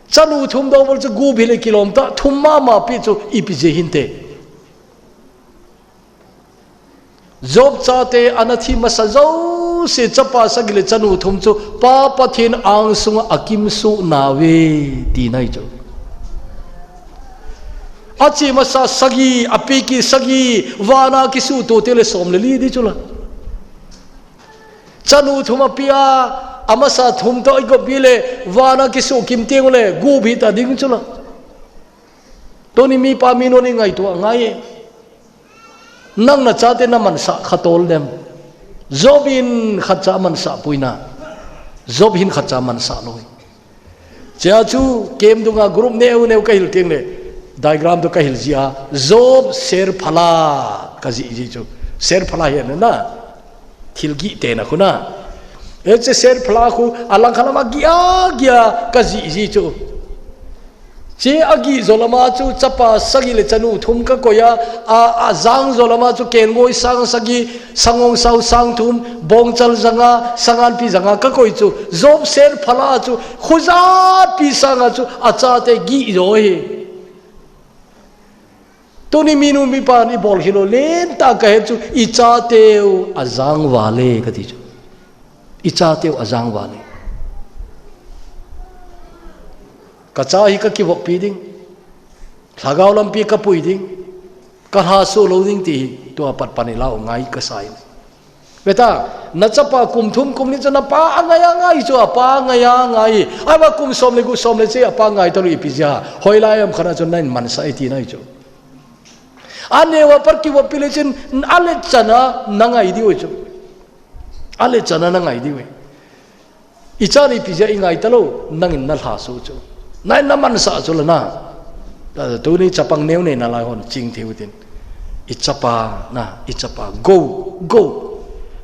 Chanu thum double chu gup hile kilom ta, thum mama pi chu ipi jeh hinte. Job chate ana thi masa jouse chapa sagi le chanu thum chu Pa Pathen angsunga akimsuh nauve tina ahi chu. Ache masa sagi, api kit sagi, vana kisuhtoh teng le som le li di chu la. Chanu thum api a, amasa thum toh igop le, vana kisuh kim teng le, gup hita ding chu la. Tuni mipa minu in ngaito angai e. Nang nachate namansah kha tol dem. Job in khatcha amansah poi na. Job hin khatcha amansah lou. Hichea chu camp dunga group neo neo kahil teng le, diagram toh kahil jia, Job ser phala kajih ji chu. Ser phala hi na. Thil gih tena khu na. Hiche ser phala khu alangkhat lama gih a gih a kajih ji chu. Hiche agih jo lama chu chapa sagi le chanu thum kakoi a, a, ajang jo lama chu kelngoi sang sagi, sangongsao sang thum, bongchal janga, sanganpi janga kakoi chu. Job ser phala chu khojatpi sanga chu achate gih jo hi. Tuni minu mipan ibol hilou lentah kahet chu ichateu ajang val e kati chu. Ichateu ajang val e. Kacha hi kakivoppi ding. Lhagao lampi kapui ding. Kalhaso lou ding ti hi tua pat pan ilah u ngai kasai. Veta, nachapa kum thum kum ni chu napa angai angai chu apa angai angai. Ahivang kum som le gup som le cheh apa ngai talou ipi jeh a. Hoilai ham khat a chu nahin mansah e tina ahi chu. Aneo a pat kivoppi le chun ale chana nangai diu chu. Ale chana nangai diu. Icha ni ipi jeh a ingai talou, nangin nalhaso chu. Nahin namansah chu la na. Tuni chapang neo nei nalai hon, ching thei u tin. Ichapa na, ichapa, go, go.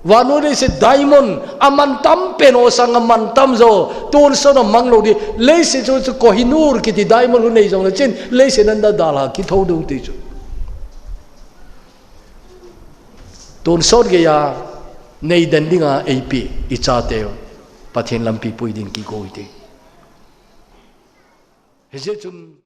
Vannoi leiset diamond, amantam pen ho sanga mantam jo, tonsot a mang lou di, leiset chu, chu Kohinoor kiti diamond hu nei jong le chun, leiset nanda dalha kithou ding ti chu. Tonsot geiya, nei den dinga eipe, ichateu, Pathen lampi pui ding kigo ite. Hijeh chun,